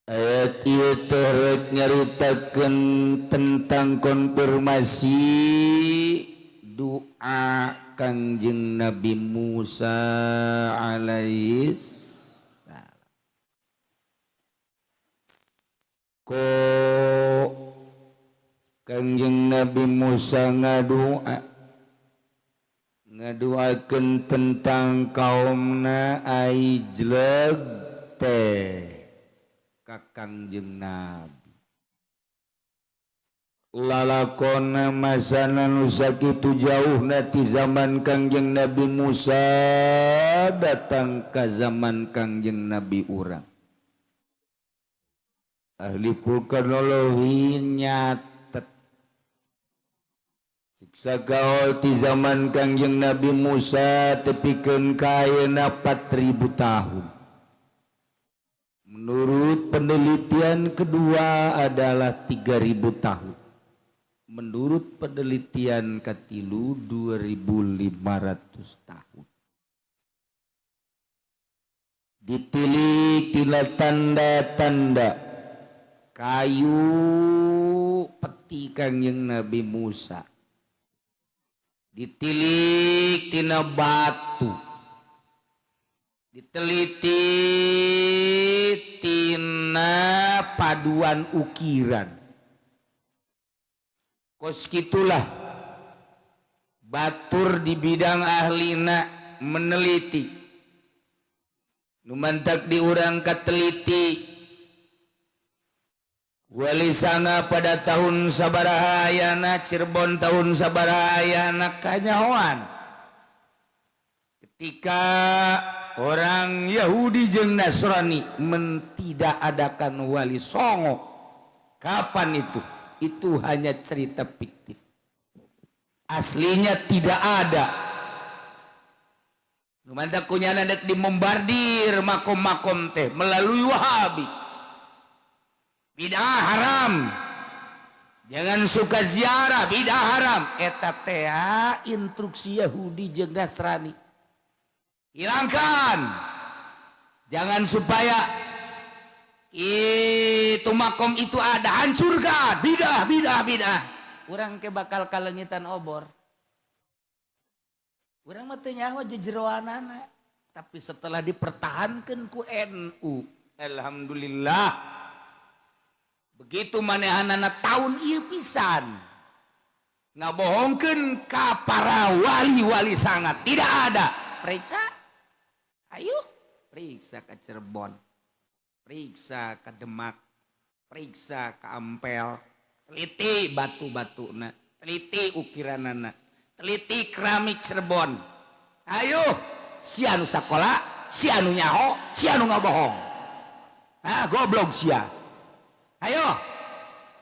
Ayat ieu teh rek nyaritakeun tentang konfirmasi doa Kangjeng Nabi Musa alaihis salam. Ko Kangjeng Nabi Musa ngadua, ngaduakeun tentang kaumna ai jleg teh ka Kangjeng Nabi. Lalakona masana nu sakitu jauhna ti zaman Kangjeng Nabi Musa datang ka zaman Kangjeng Nabi urang. Ahli vulkanologi nyatet siksa gaol ti zaman Kangjeng Nabi Musa tepikeun ka ayeuna 4000 tahun. Menurut penelitian kedua adalah 3000 tahun. Menurut penelitian katilu 2500 tahun. Ditilik tina tanda-tanda kayu peti Kangjeng Nabi Musa. Ditilik tina batu. Diteliti tina paduan ukiran. Kos kitulah batur di bidang ahlina meneliti. Nu mantak di urang kateliti. Wali Sanga pada tahun sabaraha ayana, Cirebon tahun sabaraha ayana, kanyahoan. Ketika orang Yahudi jeung Nasrani mentidak adakan Wali Songo, kapan itu? Itu hanya cerita fiktif, aslinya tidak ada. Nu mantak kunyana dek dimombardir makom-makom teh melalui Wahabi. Bidah haram, jangan suka ziarah, bidah haram. Eta teh instruksi Yahudi jeung Nasrani. Hilangkan, jangan supaya itu makom itu ada, hancurkan, bidah, bidah, bidah. Urang ke bakal kalengitan obor. Urang mah teu nyaho jejeroanana, tapi setelah dipertahankan ku NU, alhamdulillah, begitu manehanana tahun ieu pisan ngabohongkeun ka para wali-wali sangat tidak ada. Periksa, ayo periksa ke Cirebon, periksa ke Demak, periksa ke Ampel, teliti batu-batuna, teliti ukiranana, teliti keramik Cirebon. Ayo, sia nu sakola, sia nu nyaho, sia nu ngabohong. Ah, goblok sia. Ayo,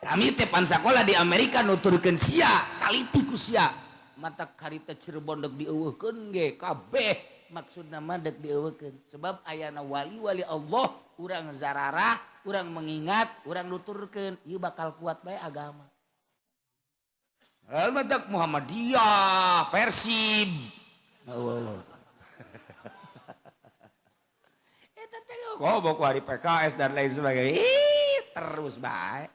kami teh pan sakola di Amerika, nuturkeun sia, taliti ku sia. Mata karita Cirebon dek dieuweuhkeun ge kabeh, maksudna mah dek dieuweuhkeun sebab ayana wali-wali Allah. Urang zararah, urang mengingat, urang nuturkeun, ieu bakal kuat bae agama. Matak Muhammadiyah, Persib. Oh. Eta teh goblok hari PKS dan lain sebagainya. Ih, terus bae.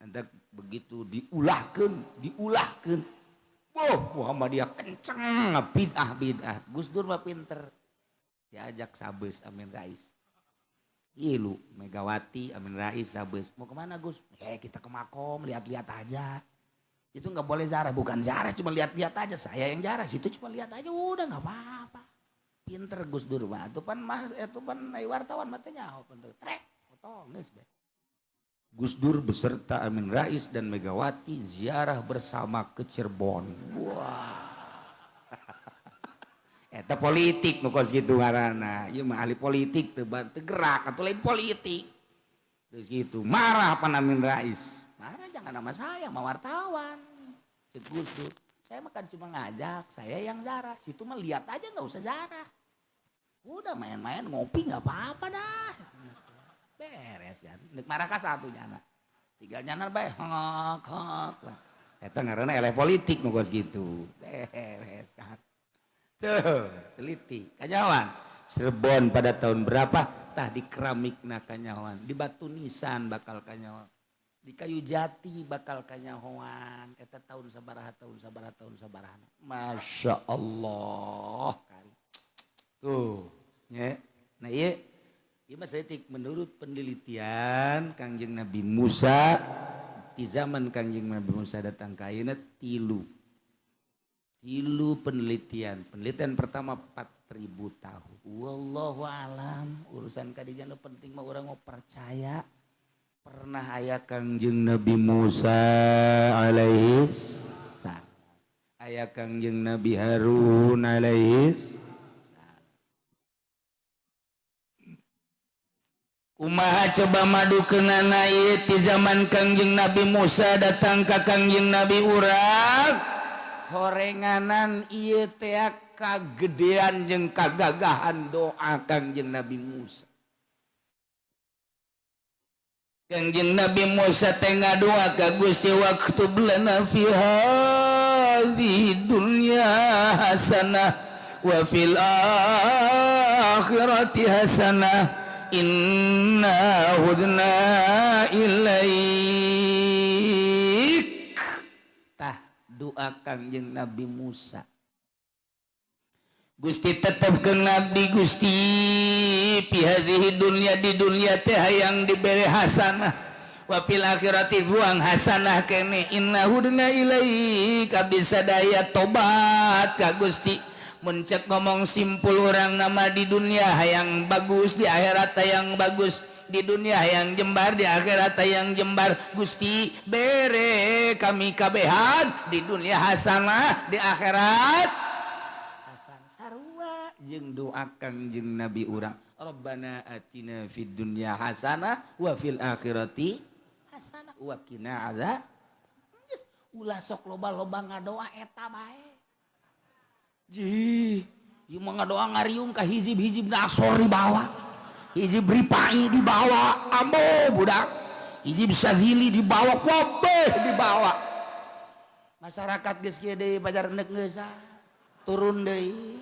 Nanti begitu diulahkeun, diulahkeun. Wah, Muhammadiyah kenceng bid'ah bid'ah. Gus Dur mah pinter. Diajak sabes Amin Rais. Ilu Megawati, Amin Rais sabes. Mau kemana, Gus? Eh, kita ke makom, lihat-lihat aja. Itu nggak boleh zarah, bukan zarah, cuma lihat-lihat aja. Saya yang zarah, situ cuma lihat aja, udah nggak apa-apa. Pinter Gus Dur mah, itu pan mas, itu pan wartawan matanya, pinter. Trek, potong geus be. Gus Dur beserta Amin Rais dan Megawati ziarah bersama ke Cirebon. Wah. Eta politik nu kos kitu ngaranna. Ieu mah ahli politik teu teu gerak atuh, lain politik. Terus gitu, marah pan Amin Rais. Marah jangan sama saya, sama wartawan. Cek Gus Dur. Saya mah kan cuma ngajak, saya yang zarah. Situ mah lihat aja, nggak usah zarah. Udah main-main ngopi nggak apa-apa dah. Beres ya. Nek marah ka satu nyana. Tinggal nyana bae hok hok lah. Eta ngaranna eleh politik nu kos gitu. Beres kan. Tuh, teliti. Kanyawan. Cirebon pada tahun berapa? Tah di keramikna kanyahoan, di batu nisan bakal kanyahoan, di kayu jati bakal kanyahoan eta tahun sabaraha, tahun sabaraha, tahun sabaraha. Masya Allah tuh nya. Nah, iya iya mah saeutik menurut penelitian Kangjeng Nabi Musa. Di zaman Kangjeng Nabi Musa datang ka ayeuna tilu tilu penelitian. Penelitian pertama 4000 tahun. Wallahu alam, urusan kadinya. Nu penting mah urang mau percaya pernah aya Kangjeng Nabi Musa alaihi salam, aya Kangjeng Nabi Harun alaihi salam. Kumaha coba madukeunana ieu ti zaman Kangjeng Nabi Musa datang ka Kangjeng Nabi urang? Horenganan ieu teh kagedean jeung kagagahan doa Kangjeng Nabi Musa. Kangjeng Nabi Musa teh ngadoa ka Gusti, "Waktub lana fi hadhihi dunya hasanah wa fil akhirati hasanah, inna hudna ilaik." Tah, doa Kangjeng Nabi Musa, "Gusti, tetapkeun abdi, Gusti, fi hadhihi dunya, di dunya teh hayang dibere hasanah, wa fil akhirati buang hasanah kene, inna hudna ilaik, abdi sadaya tobat ka Gusti." Mun cek ngomong simpul urang nama, di dunia hayang bagus, di akhirat hayang bagus, di dunia hayang jembar, di akhirat hayang jembar. Gusti, bere kami kabehan, di dunia hasanah, di akhirat hasanah. Sarua jeung doa Kangjeng Nabi urang, "Rabbana atina fid dunya hasanah wa fil akhirati hasanah wa qina azab. Geus, ulah sok loba-loba ngadoa eta bae. Ji, ieu mah ngadoa ngariung ka hizib-hizib nasor dibawa. Hizib ripai dibawa, ambo budak. Hizib sazili dibawa, kabeh dibawa. Masyarakat geus kieu deui pajar endek geus turun deui.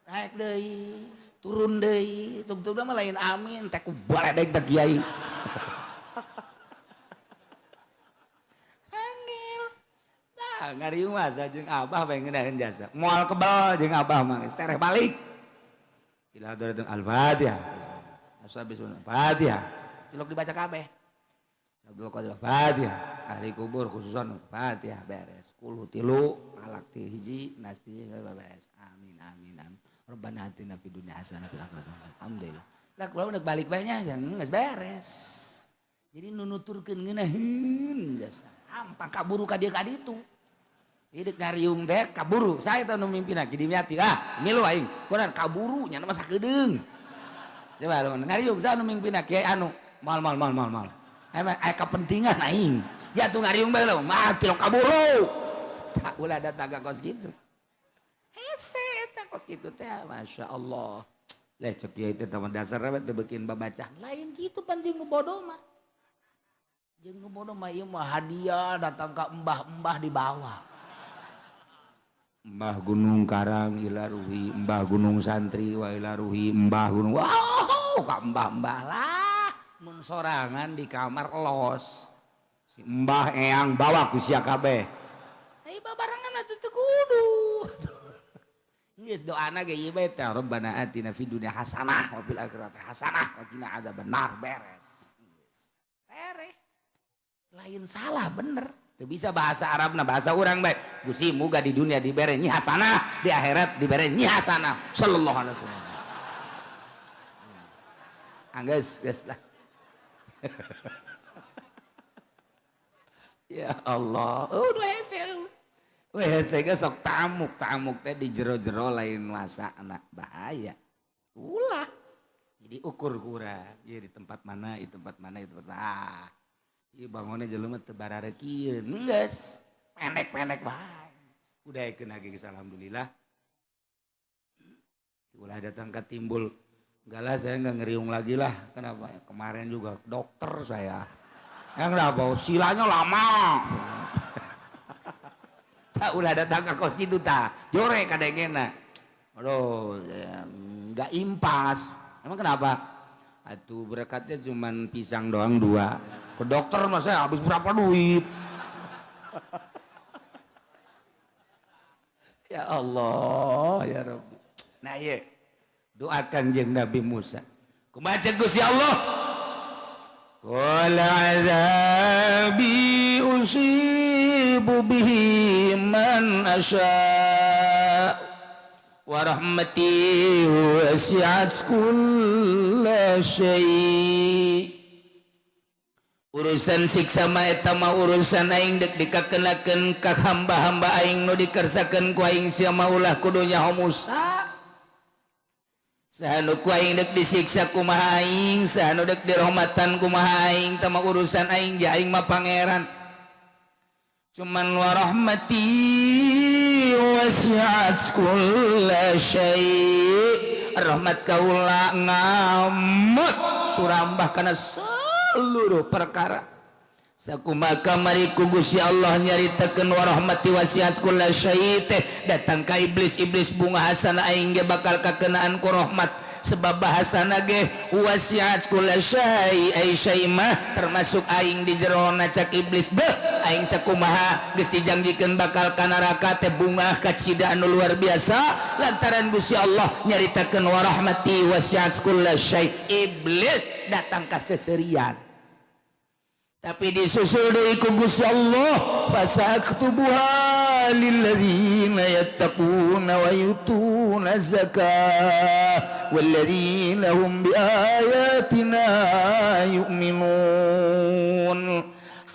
Naik deui, turun deui. Tungtungna mah lain amin teh ku baledeg teh kiai. Angel. Tah ngariung mah jeung abah bae ngeunaheun jasa. Moal kebal jeung abah mah geus tereh balik. Ila hadratin Al-Fatihah. Ashabi sunnah Fatihah. Tilok dibaca kabeh. Abdul Qadir Fatihah. Ahli kubur khususan Fatihah, beres. Kulu tilu, falak ti hiji, nas ti beres. Amin amin amin. Rabbana atina fid dunya hasanah fil akhirati hasanah. Alhamdulillah. Lah, kula udah balik bae nya geus beres. Jadi nu nuturkeun ngeunaheun jasa. Hampang kaburu ka dieu ka ditu. Jadi ngariung teh kaburu. Saya teh nu mimpinna Ki Dimyati. Ah, milu aing. Kuran kaburu nya mah sakedeung. Coba lu ngariung saya nu mimpinna Kiai anu mal mal mal mal mal. Emang aya kepentingan aing. Jatuh ngariung bae lo, mah tilok kaburu. Tak ulah datang ka kos kitu. Hese eta kos kitu teh, Masya Allah. Lah, cek kiai teh taman dasar teh bikin babacaan. Lain kitu pan jeung nu bodoh mah. Jeung nu bodoh mah ieu mah hadiah datang ka embah-embah dibawa. Mbah Gunung Karang ilaruhi, Mbah Gunung Santri wa ilaruhi, Mbah Gunung, wow, ka mbah-mbah lah. Mun sorangan di kamar los. Si Mbah Eyang bawa ku sia kabeh. Ai babarengan atuh teu kudu. Geus doana ge ieu bae teh, "Rabbana atina fid dunya hasanah wa fil akhirati hasanah wa qina adzabannar," beres. Geus. Tereh. Lain salah, bener. Teu bisa bahasa Arabna, bahasa urang bae. Gusti, muga di dunia dibere nyi hasanah, di akhirat dibere nyi hasanah. Sallallahu alaihi wasallam. Anggeus geus lah. Ya Allah, oh nu hese. Weh hese ge sok tamuk, tamuk teh di jero-jero lain masa anak bahaya. Ulah. Jadi ukur kurang, ieu di tempat mana, di tempat mana, di tempat ah. Ieu bangunna jelema teu bararekieun. Geus, pendek-pendek bae. Udah ge geus alhamdulillah. Ulah datang ke timbul. Enggak lah, saya enggak ngeriung lagi lah. Kenapa? Kemarin juga dokter saya. Yang kenapa? Silanya lama. Tak ulah datang ke kos gitu tak. Jore kadengena. Aduh, enggak impas. Emang kenapa? Atuh berkatnya cuman pisang doang dua. Ke dokter masa habis berapa duit. Ya Allah, ya Rabbi. Nah iya, doakan jeung Nabi Musa. Kumaha cek Gusti Allah? Qala azabi usibu bihi man asya wa rahmati wasi'at kulla syai. Urusan siksa mah eta mah urusan aing, dek dikakenakeun ka hamba-hamba aing nu dikersakeun ku aing. Sia mah ulah kudu nyaho Musa. Saha nu ku aing dek disiksa kumaha aing, saha nu dek dirahmatan kumaha aing, tah mah urusan aing ja, aing mah pangeran. Cuman wa rahmati wasi'at kulla syai', rahmat kaula ngamut surambah kana seluruh perkara. Sakumaha kamari ku Gusti Allah nyaritakeun wa rahmati wasi'at kulla syai' teh datang ka iblis, iblis bunga hasana aing ge bakal kakenaan ku rahmat, sebab bahasana ge wasi'at kulla syai', ai syai' mah termasuk aing di jerona. Cak iblis, beh, aing sakumaha geus dijanjikeun bakal ka neraka teh bungah kacida anu luar biasa, lantaran Gusti Allah nyaritakeun wa rahmati wasi'at kulla syai'. Iblis datang ka seserian, tapi disusul deui ku Gusti Allah, fasaktubuha lilladzina yattaquna wa yutuna zakah walladzina hum biayatina yu'minun.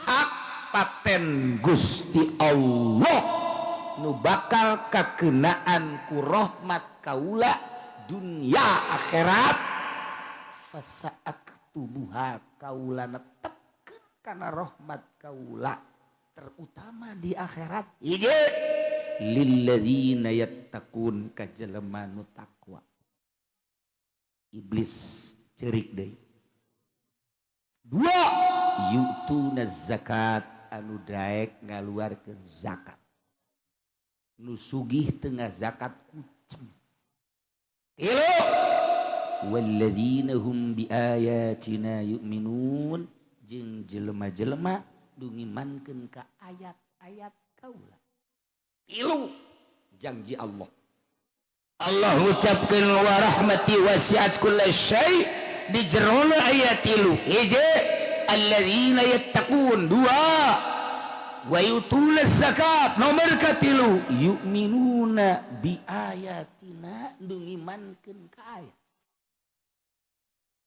Hak paten Gusti Allah nu bakal kakenaan ku rahmat kaula dunia akhirat, fasaktubuha, kaula netepkeun karena rahmat kaula terutama di akhirat. Hiji, lilladzina yattaqun, ka jelema nu takwa. Iblis cerik deui. Dua, yu'tuna zakat, anu daek ngaluarkeun zakat. Nu sugih tengah zakat kucem. Tilu, walladzina hum biayatina yu'minun, jeung jelema-jelema nu ngimankeun ka ayat-ayat kaula. Tilu janji Allah. Allah ngucapkeun wa rahmati wasi'at kulla syai' di jerona ayat tilu. Hiji, alladzina yattaqun, dua, wa yutuna zakat, nomor katilu, yu'minuna bi ayatina, nu ngimankeun ka ayat.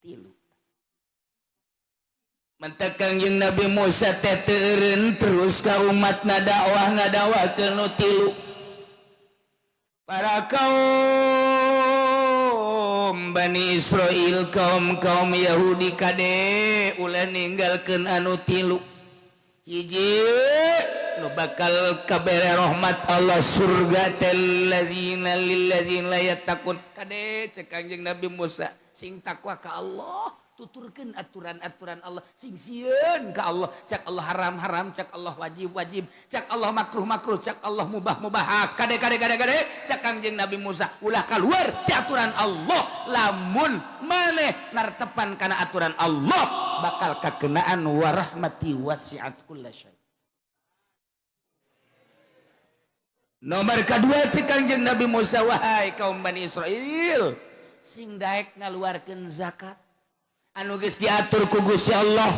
Tilu. Matak Kangjeng Nabi Musa teh teu eureun, terus ka umat ngadakwah, ngadakwakeun nu tilu. Para kaum Bani Israel, kaum kaum Yahudi, kade ulah ninggalkeun anu tilu. Hiji, nu bakal kabere rahmat Allah surga teh ladzina lilladzina yattaqun. Kade, cek Kangjeng Nabi Musa, sing takwa ka Allah, tuturkeun aturan-aturan Allah, sing sieun ka Allah. Cak Allah haram-haram, cak Allah wajib-wajib, cak Allah makruh-makruh, cak Allah mubah-mubah. Kade, kade, kade, kade, cak Kangjeng Nabi Musa, ulah keluar ti aturan Allah. Lamun maneh nartepan kana aturan Allah, bakal kakenaan warahmati wasi'at kulla syai. Nomor kedua, cek Kangjeng Nabi Musa, wahai kaum Bani Israel, sing daek ngaluarkeun zakat anu geus diatur ku Gusti Allah.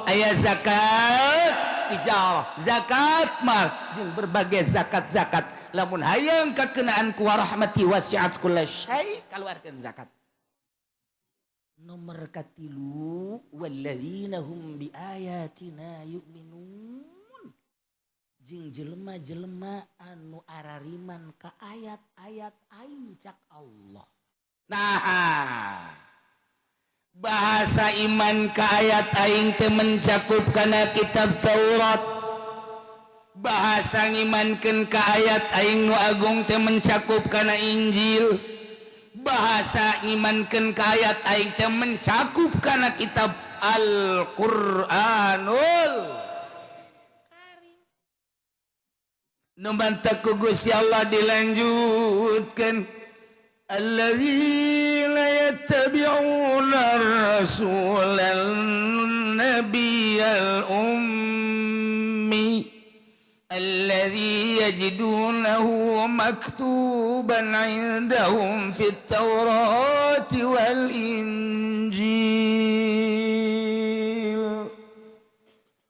Aya zakat tijarah, zakat mal, jeung berbagai zakat-zakat. Lamun hayang kakenaan ku warahmati wasi'at kulla syai', kaluarkeun zakat. Nomor katilu, walladzina hum biayatina yu'minun, jeung jelema-jelema anu arariman ka ayat-ayat aing, cak Allah. Nah, bahasa iman ke ayat aing teh mencakup kana kitab Taurat, bahasa ngimankeun ka ayat aing nu agung teh mencakup kana Injil, bahasa ngimankeun ka ayat aing teh mencakup kana kitab Al-Qur'anul Karim. Nu mantak ku Gusti Allah dilanjutkan. الذين يتبعون الرسول النبي الأمي الذي يجدونه مكتوبا عندهم في التوراة والإنجيل.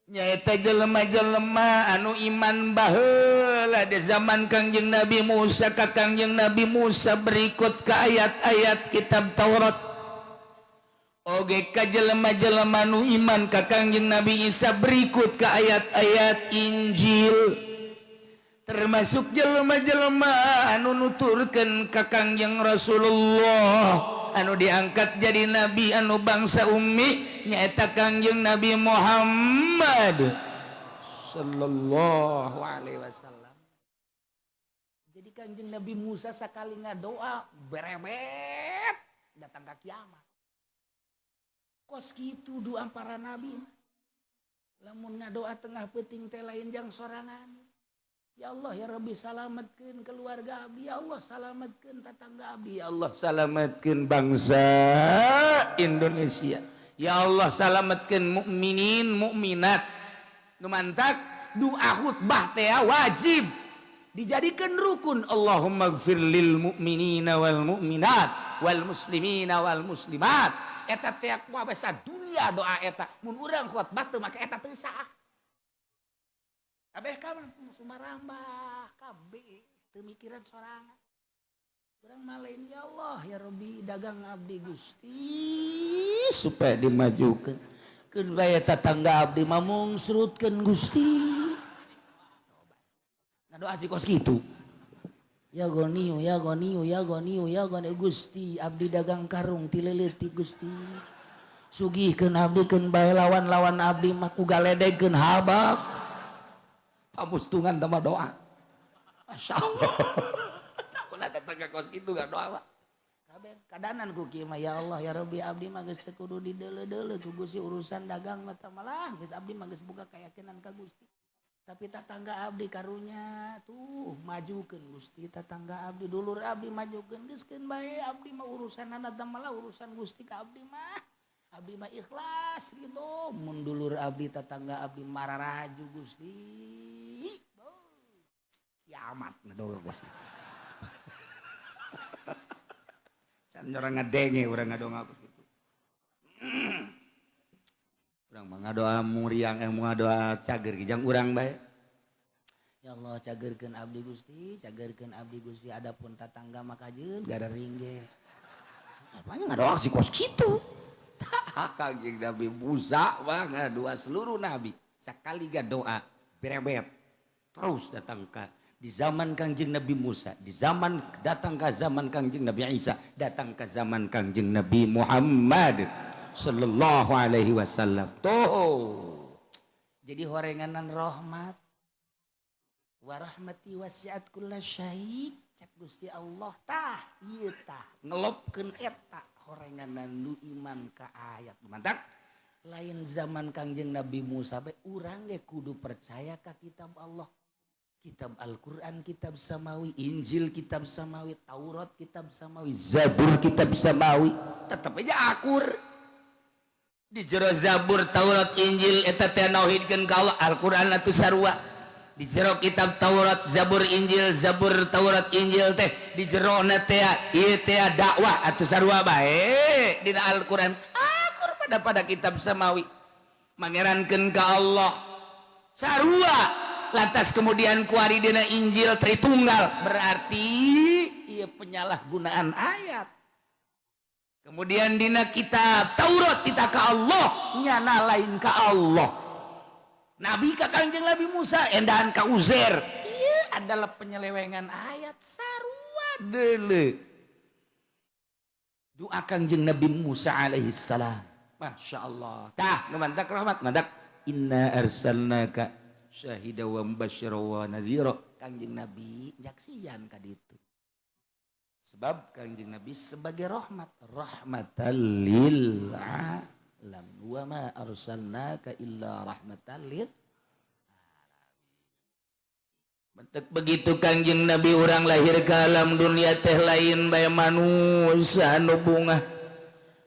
Nyaeta jelema-jelema anu iman baheula di zaman Kangjeng Nabi Musa ka Kangjeng Nabi Musa berikut ke ayat-ayat kitab Taurat, oge ka jelema-jelema nu iman ka Kangjeng Nabi Isa berikut ke ayat-ayat Injil, termasuk jelema-jelema anu nuturkeun ka Kangjeng Rasulullah anu diangkat jadi nabi anu bangsa ummi, nyaeta Kangjeng Nabi Muhammad sallallahu alaihi wasallam. Jadi Kanjeng Nabi Musa sekali ngadoa berebet datang ke kiamat. Kos gitu doa para nabi. Lamun ngadoa tengah peuting teh lain jang sorangan. Ya Allah, ya Rabbi, salametkeun keluarga abdi, ya Allah, salametkeun tetangga abdi, ya Allah, salametkeun bangsa Indonesia, ya Allah, salametkeun mukminin mukminat. Nu mantak doa khutbah teh wajib dijadikan rukun. Allahumma gfir lil mu'minina wal mu'minat wal muslimina wal muslimat. Eta teh kuasa dunia doa eta. Mun urang khutbah teu make eta teu sah. Kabeh ka sumarambah kabeh teu mikiran sorangan. Urang mah lain, ya Allah, ya Rabbi, dagang abdi Gusti supaya dimajukan, keun bae tetangga abdi mah mungsrutkeun Gusti. Nah, doa si kos kitu. Ya Goniyu, ya Goniyu, ya Goniyu, ya Goniyu. Gusti, abdi dagang karung ti leutik Gusti. Sugihkeun abdi, keun bae lawan-lawan abdi mah ku galedegkeun habak. Pamustungan tambah doa. Masya Allah. Takut datang ke kos kitu gak doa, Pak. Kabeh kadanan ku kieu mah, ya Allah, ya Rabbi, abdi mah geus teu kudu dideuleu-deuleu ku Gusti urusan dagang mah, malah geus abdi mah geus boga keyakinan ka Gusti. Tapi tetangga abdi karunya tuh majukeun Gusti, tetangga abdi, dulur abdi majukeun, geus keun bae abdi mah urusanana teh malah urusan Gusti ka abdi mah. Abdi mah ikhlas gitu. Mun dulur abdi, tetangga abdi mararaju Gusti. Kiamat ngadoa kos kitu. Can urang ngadenge urang ngadoa kos kitu. Urang mah ngadoa muriang, eh, ngadoa cager jang urang bae. Ya Allah, cagerkeun abdi Gusti, cagerkeun abdi Gusti, adapun tatangga mah kajeun gararing ge. Apanya ngadoa si kos kitu. Tah, Kangjeng Nabi Musa mah ngadoa seluruh nabi. Sekali ga doa berebet terus datang ke di zaman Kangjeng Nabi Musa, di zaman datang ke zaman Kangjeng Nabi Isa, datang ke zaman Kangjeng Nabi Muhammad sallallahu alaihi wasallam. Tuh. Jadi horenganan rahmat. Wa rahmati wasi'at kulla syai', cek Gusti Allah tah, ieu tah ngelopkeun eta horenganan nu iman ka ayat. Mantap. Lain zaman Kangjeng Nabi Musa bae, urang ge kudu percaya ka kitab Allah. Kitab Al-Quran, kitab Samawi, Injil, kitab Samawi, Taurat, kitab Samawi, Zabur, kitab Samawi, tetap aja akur. Di jero Zabur, Taurat, Injil eta teh nauhidkeun ka Allah, Al-Quran atuh sarua. Di jero kitab Taurat, Zabur, Injil, Zabur, Taurat, Injil teh di jero teh ieu teh dakwah atuh sarua bae. Dina Al-Quran akur pada kitab Samawi, mangerankeun ka Allah sarua. Lantas kemudian kuari dina Injil Tritunggal, berarti ieu penyalahgunaan ayat. Kemudian dina kitab Taurat titah ka Allah, nyana lain ka Allah. Nabi ka Kangjeng Nabi Musa endahan ka Uzair. Iya adalah penyelewengan ayat sarua. Dele doa Kangjeng Nabi Musa alaihi salam. Masya Allah. Tah nu mantak rahmat, mantak inna arsalnaka syahida wa mubasysyira wa nadhira. Kangjeng Nabi nyaksian ka ditu. Sebab Kangjeng Nabi sebagai rahmat, rahmatan lil alam, wa ma arsalnaka illa rahmatan lil. Bentek begitu Kangjeng Nabi urang lahir ke alam dunia teh lain bae manusia anu bungah.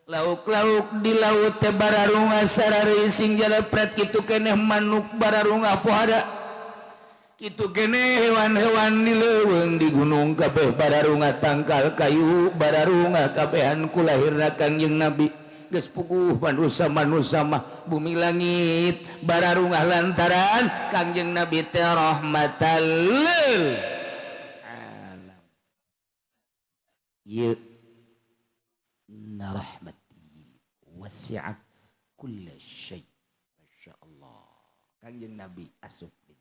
Lauk-lauk di laut teh bararunga sararising jalepret, kitu keneh manuk bararunga pohara, kitu keneh hewan-hewan di leuweung, di gunung, kabeh bararunga, tangkal kayu bararunga kabehan ku lahirna Kangjeng Nabi. Geus puguh manusia manusia mah bumi langit bararungah lantaran Kangjeng Nabi teh rahmatan lil alam. Ieu Inna rahmati wasi'at kulla syai. Masya Allah. Kangjeng Nabi asup di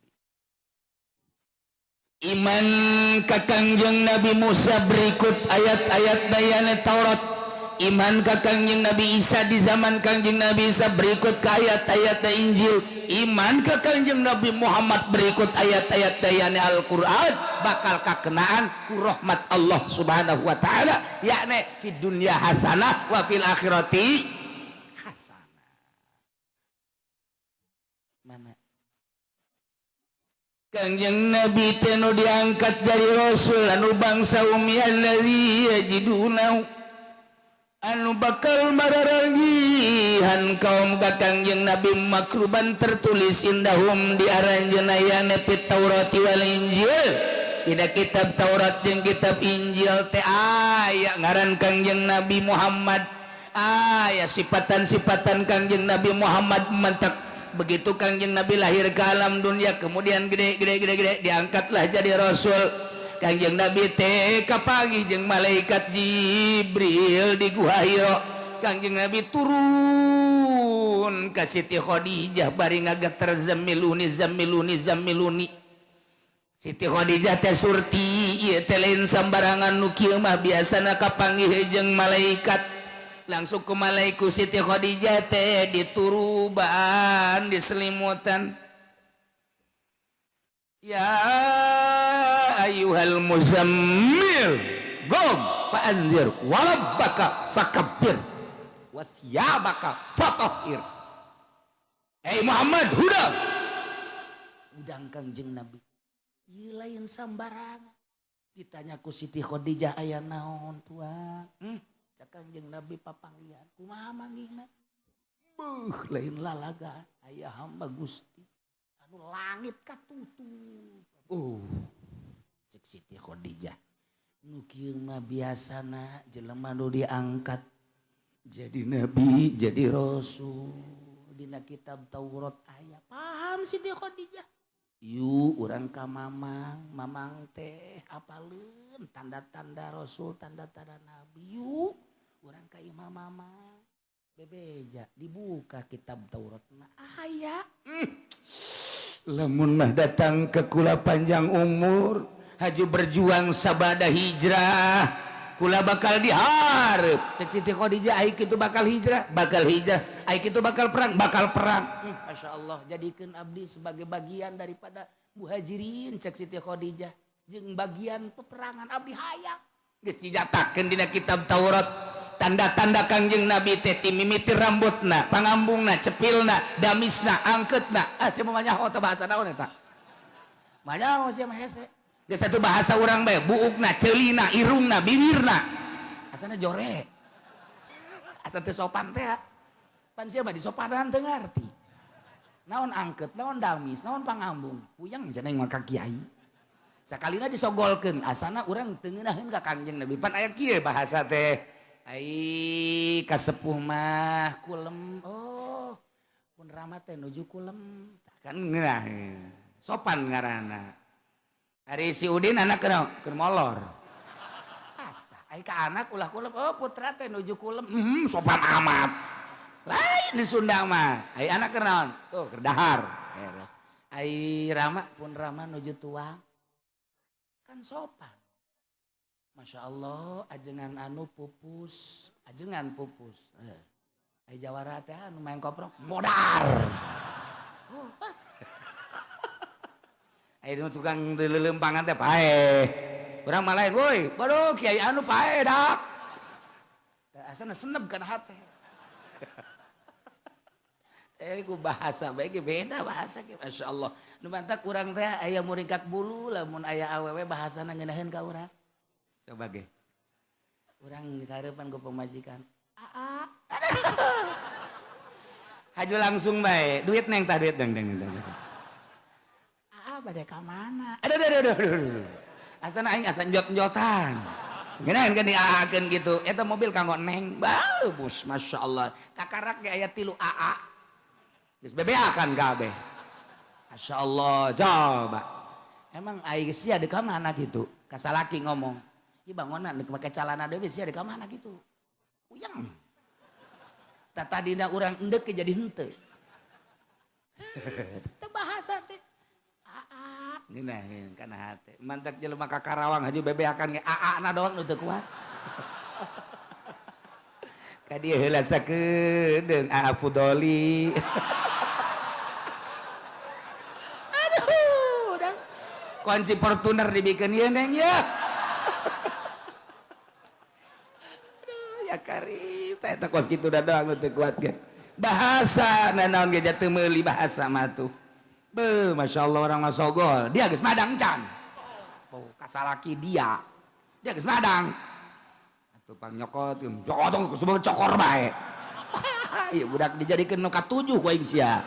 iman ka Kangjeng Nabi Musa berikut ayat-ayat dayana Taurat, iman ka Kangjeng Nabi Isa di zaman Kangjeng Nabi Isa berikut ke ayat-ayat Injil, iman ka Kangjeng Nabi Muhammad berikut ayat-ayat dayana Al-Quran, bakal kakenaan ku rahmat Allah Subhanahu wa Ta'ala, yakni fi dunya hasanah wa fil akhirati hasanah. Mana? Kangjeng Nabi teh nu diangkat dari Rasul anu bangsa ummi, allazi yajidunahu, anu bakal mararanggihan kaum ka Kangjeng Nabi, maktuban, tertulis, indahum, di aranjeunna, yane fit Taurat wal Injil, dina kitab Taurat jeung kitab Injil teh aya ngaran Kangjeng Nabi Muhammad, aya sifatan-sifatan Kangjeng Nabi Muhammad. Mantak begitu Kangjeng Nabi lahir ke alam dunia, kemudian gede gede gede gede, diangkatlah jadi rasul. Kangjeng Nabi teh kapanggih jeung malaikat Jibril di Gua Hiro. Kangjeng Nabi turun ka Siti Khadijah bari ngageter, "Zammiluni, zammiluni, zammiluni." Siti Khadijah teh surti, ieu teh lain sambarangan nu kieu mah, biasana kapanggih jeung malaikat. Langsung ke malaiku Siti Khadijah teh dituruban, diselimutan. "Ya ayyuhal muzammil, qum fa'anzir, warabbaka fakabbir, wasiyabaka fatahhir." Hey Muhammad, huda. Udang Kangjeng Nabi. Ieu lain sambarangan. Ditanya ku Siti Khadijah, "Aya naon, tuan?" Cak Kangjeng Nabi, "Papanggihan." "Kumaha manggihna?" "Beuh, lain lalaga, aya hamba Gusti anu langit katutup." Cek Siti Khadijah, "Nu kieu mah biasana jelema nu diangkat jadi nabi, jadi rasul, dina kitab Taurat aya." Paham Siti Khadijah. Yuk urang ka mamang, mamang teh apaleun tanda-tanda rasul, tanda-tanda nabi. Yuk urang ka imah mamang. Bebeja, dibuka kitab Taurat na aya. Lamun mah datang ke kula panjang umur, haju berjuang sabada hijrah, kula bakal diharap. Cek Siti Khadijah, ai kitu bakal hijrah, bakal hijrah, ai kitu bakal perang, bakal perang. Masya Allah, jadikan abdi sebagai bagian daripada muhajirin, cek Siti Khadijah, jeung bagian peperangan abdi hayang. Geus dijatakeun dina kitab Taurat tanda-tanda Kangjeng Nabi teh ti mimiti rambutna, pangambungna, cepilna, damisna, angketna. Ah, sia mah nyaho teh bahasa naon eta? Mah sia mah hese. Geus satu bahasa urang bae, buukna, ceulina, irungna, bibirna. Asana jore. Asa teu sopan teh. Pan sia mah disopanan teu ngarti. Naon angket, naon damis, naon pangambung. Puyeng cenah mah ka kiai. Sakalina disogolkeun, asana urang teu ngeunaheun ka Kangjeng Nabi. Pan aya kieu bahasa teh. Ai kasepuh mah kulem. Oh, pun rama teh nuju kulem. Kan ngeunah. Sopan ngaranna. Ari si Udin anak kenal keur molor. Asta, ai ka anak ulah kulem. Oh, putra teh nuju kulem. Sopan amat. Lain di Sunda mah. Ai anak keur naon? Tuh, keur dahar. Beres. Ai rama, pun rama nuju tuang. Kan sopan. Masya Allah, ajengan anu pupus, ajengan pupus. Ai jawara teh anu main koprok, modar. Oh, ah. Ai nu tukang leuleumpangan teh paeh. Urang mah lain, woi, waduh kiai anu paeh dak. Teh asana seneb kana hate. Eh, ku bahasa bae ge beda bahasa ge, Masya Allah. Nu mantak urang teh aya muringkak bulu lamun aya awewe bahasana ngeunaheun ka urang. Coba ge. Urang dikareupan ku pamajikan. Aa. Haju langsung bae. Duit, Neng, tah duit, Neng, Neng, Neng. Aa bade ka mana? Aduh, aduh, aduh, aduh, aduh. Asana aing asa njot-njotan. Ngeunaheun kan diaakeun gitu. Eta mobil kanggo Neng. Bagus, Masya Allah. Kakarak ge aya tilu AA. Geus bebeakan kabeh. Masya Allah, coba. Emang aing sia deuk ka mana gitu? Ka salaki ngomong. Ieu bangonan deuk make calana deui, sia deuk ka mana gitu? Uyang. Tah, tadina urang endek jadi henteu. Teu bahasa teh. Aa. Ngeunaheun kana hate. Mantak jelema ka Karawang haju bebeakan ge Aa na doang nu teu kuat. Ka dieu heula sakedeung, Aa Fudoli. Aduh, dang. Kunci Fortuner dibikeun ieu, Neng, ya. Aduh, ya karib. Teh eta kos kitu da doang nu teu kuat ge. Bahasa nanaon ge teu meuli bahasa mah tuh. Be, Masya Allah, orang mah sogol. Dia geus madang can. Oh, kasalaki dia. Dia geus madang. Atuh pang nyokot, nyokot sebab cokor bae. Ieu budak dijadikeun nu katujuh ku aing sia.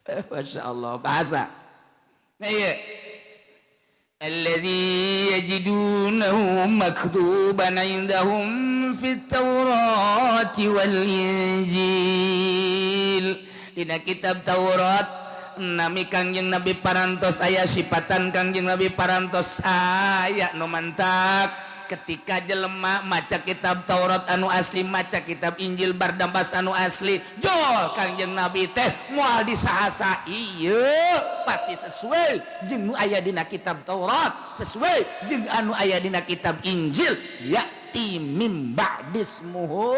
Masya Allah, bahasa. Nah, iya. الذي يجدونه مكتوبا عندهم في التوراة والإنجيل. Dina kitab Taurat nami Kangjeng Nabi parantos aya, sifatan Kangjeng Nabi parantos aya. Nu mantak ketika jelema maca kitab Taurat anu asli, maca kitab Injil Bardambas anu asli, jol Kangjeng Nabi teh moal disahasa, ieu pasti sesuai jeung nu aya dina kitab Taurat, sesuai jeung anu aya dina kitab Injil. Ya'ti mim ba'dismuhu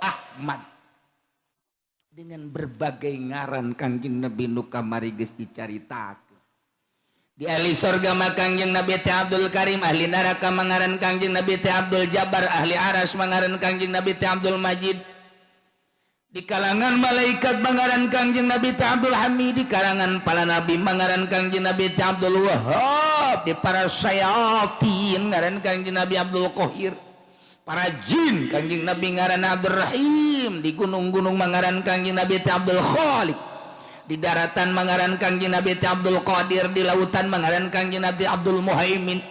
Ahmad, dengan berbagai ngaran Kangjeng Nabi nu kamari geus dicaritakeun. Di ahli sorga mah Kangjeng Nabi teh Abdul Karim, ahli neraka mangaran Kangjeng Nabi teh Abdul Jabbar, ahli aras mangaran Kangjeng Nabi teh Abdul Majid, di kalangan malaikat mangaran Kangjeng Nabi teh Abdul Hamid, di kalangan para nabi mangaran Kangjeng Nabi teh Abdul Wahab, di para syayatin ngaran Kangjeng Nabi Abdul Qahir, para jin Kangjeng Nabi ngaran Abdul Rahim, di gunung-gunung mangaran Kangjeng Nabi teh Abdul Khaliq, di daratan mangaran Kangjeng Nabi teh Abdul Qadir, di lautan mangaran Kangjeng Nabi Abdul Muhaimin,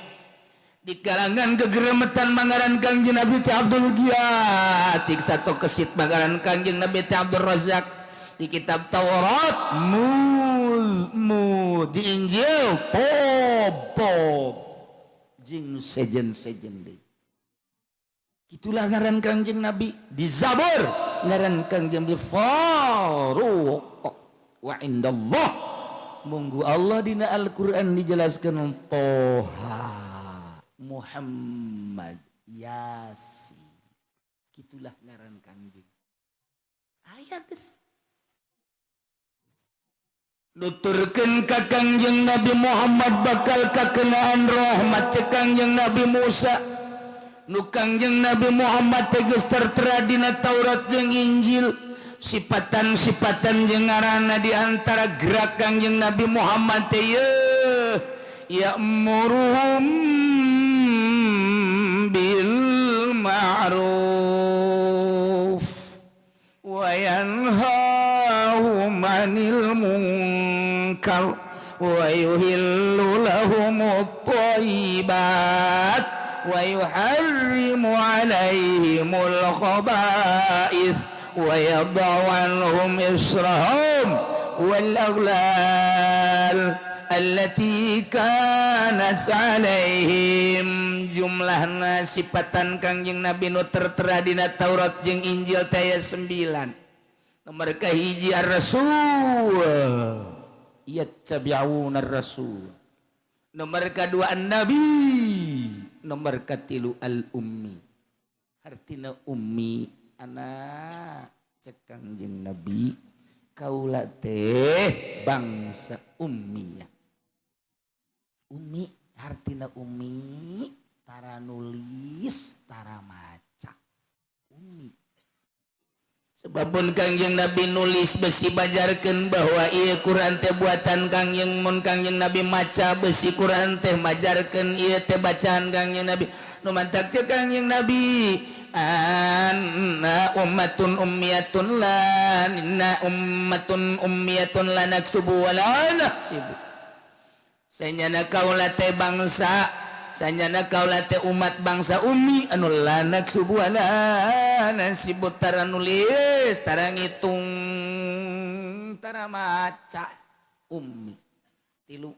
di kalangan kegeremetan mangaran Kangjeng Nabi teh Abdul Giat, satu kesit mangaran Kangjeng Nabi teh Abdul Razak. Di kitab Taurat mu mu, di Injil tob tob, jeung sejen-sejen deui. Itulah ngaran Kangjeng Nabi. Di Zabur ngaran Kangjeng Nabi Faruq wa indallah. Munggu Allah dina Al-Qur'an dijelaskan Toha, Muhammad, Yasin. Itulah ngaran Kangjeng. Aya geus. Nuturkeun ka Kangjeng Nabi Muhammad bakal kakenaan rahmat, cek Kangjeng Nabi Musa. Nu Kangjeng Nabi Muhammad teh geus tertera dina Taurat jeung Injil, sifatan-sifatan jeung ngaranna. Di antara gerak Kangjeng Nabi Muhammad teh yeuh, ya'muruhum bil ma'ruf wa yanhahum 'anil munkar wa yuhillu lahumut thayyibat wa yuharrimu 'alaihimul khaba'ith wa yadha'u 'anhum israhum wal aghlal allati kanat 'alaihim. Jumlahna sifatan Kangjeng Nabi nu tertera dina Taurat jeung Injil teh aya 9. Nomor kahiji, ar-rasul, yattabi'una ar-rasul. Nomor kedua, an-nabi. Nomor katilu, al-ummi. Artina ummi, anak cek Kangjeng Nabi, kaula teh bangsa ummiyah. Umi hartina umi tara nulis, tara maca. Umi. Sebabun Kangjeng Nabi nulis besi bajarkeun bahwa ieu Quran teh buatan Kangjeng. Mun Kangjeng Nabi maca, besi Quran teh majarkeun ieu teh bacaan Kangjeng Nabi. Nu mantak cek Kangjeng Nabi, "Anna ummatun ummiyatun la inna ummatun ummiyatun la naktubu wa la nahsibu." Sanyana kaula teh bangsa, sanyana kaula teh umat bangsa ummi anu la naktubu wa la nahsibu, tara nulis, tara ngitung, tara maca, ummi. Tilu.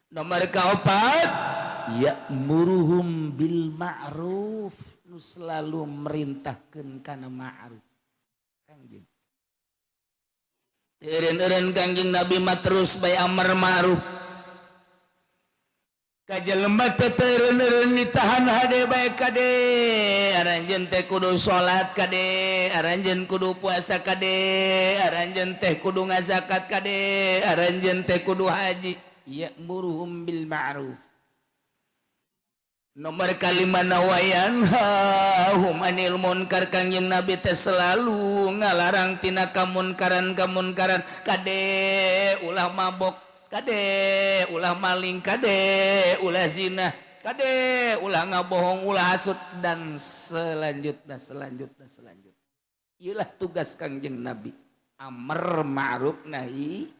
Nomor kaopat, ya'muruhum bil ma'ruf, nu selalu merintahkeun kana ma'ruf Kangjeng. Eureun-eureun Kangjeng Nabi mah terus bae amar ma'ruf ka jelema teh. Eureun-eureun ditahan hade bae, "Kade, aranjeun teh kudu salat, kade, aranjeun kudu puasa, kade, aranjeun teh kudu ngazakat, kade, aranjeun teh kudu haji." Ya'muruhum bil ma'ruf. Nomor kalima, wa yanhahum anil munkar. Kangjeng Nabi teh selalu ngalarang tina kamunkaran kamunkaran. "Kade, ulah mabok, kade, ulah maling, kade, ulah zina, kade, ulah ngabohong, ulah hasud," dan selanjutnya, selanjutnya, selanjutnya. Iyalah tugas Kangjeng Nabi, amar ma'ruf nahi,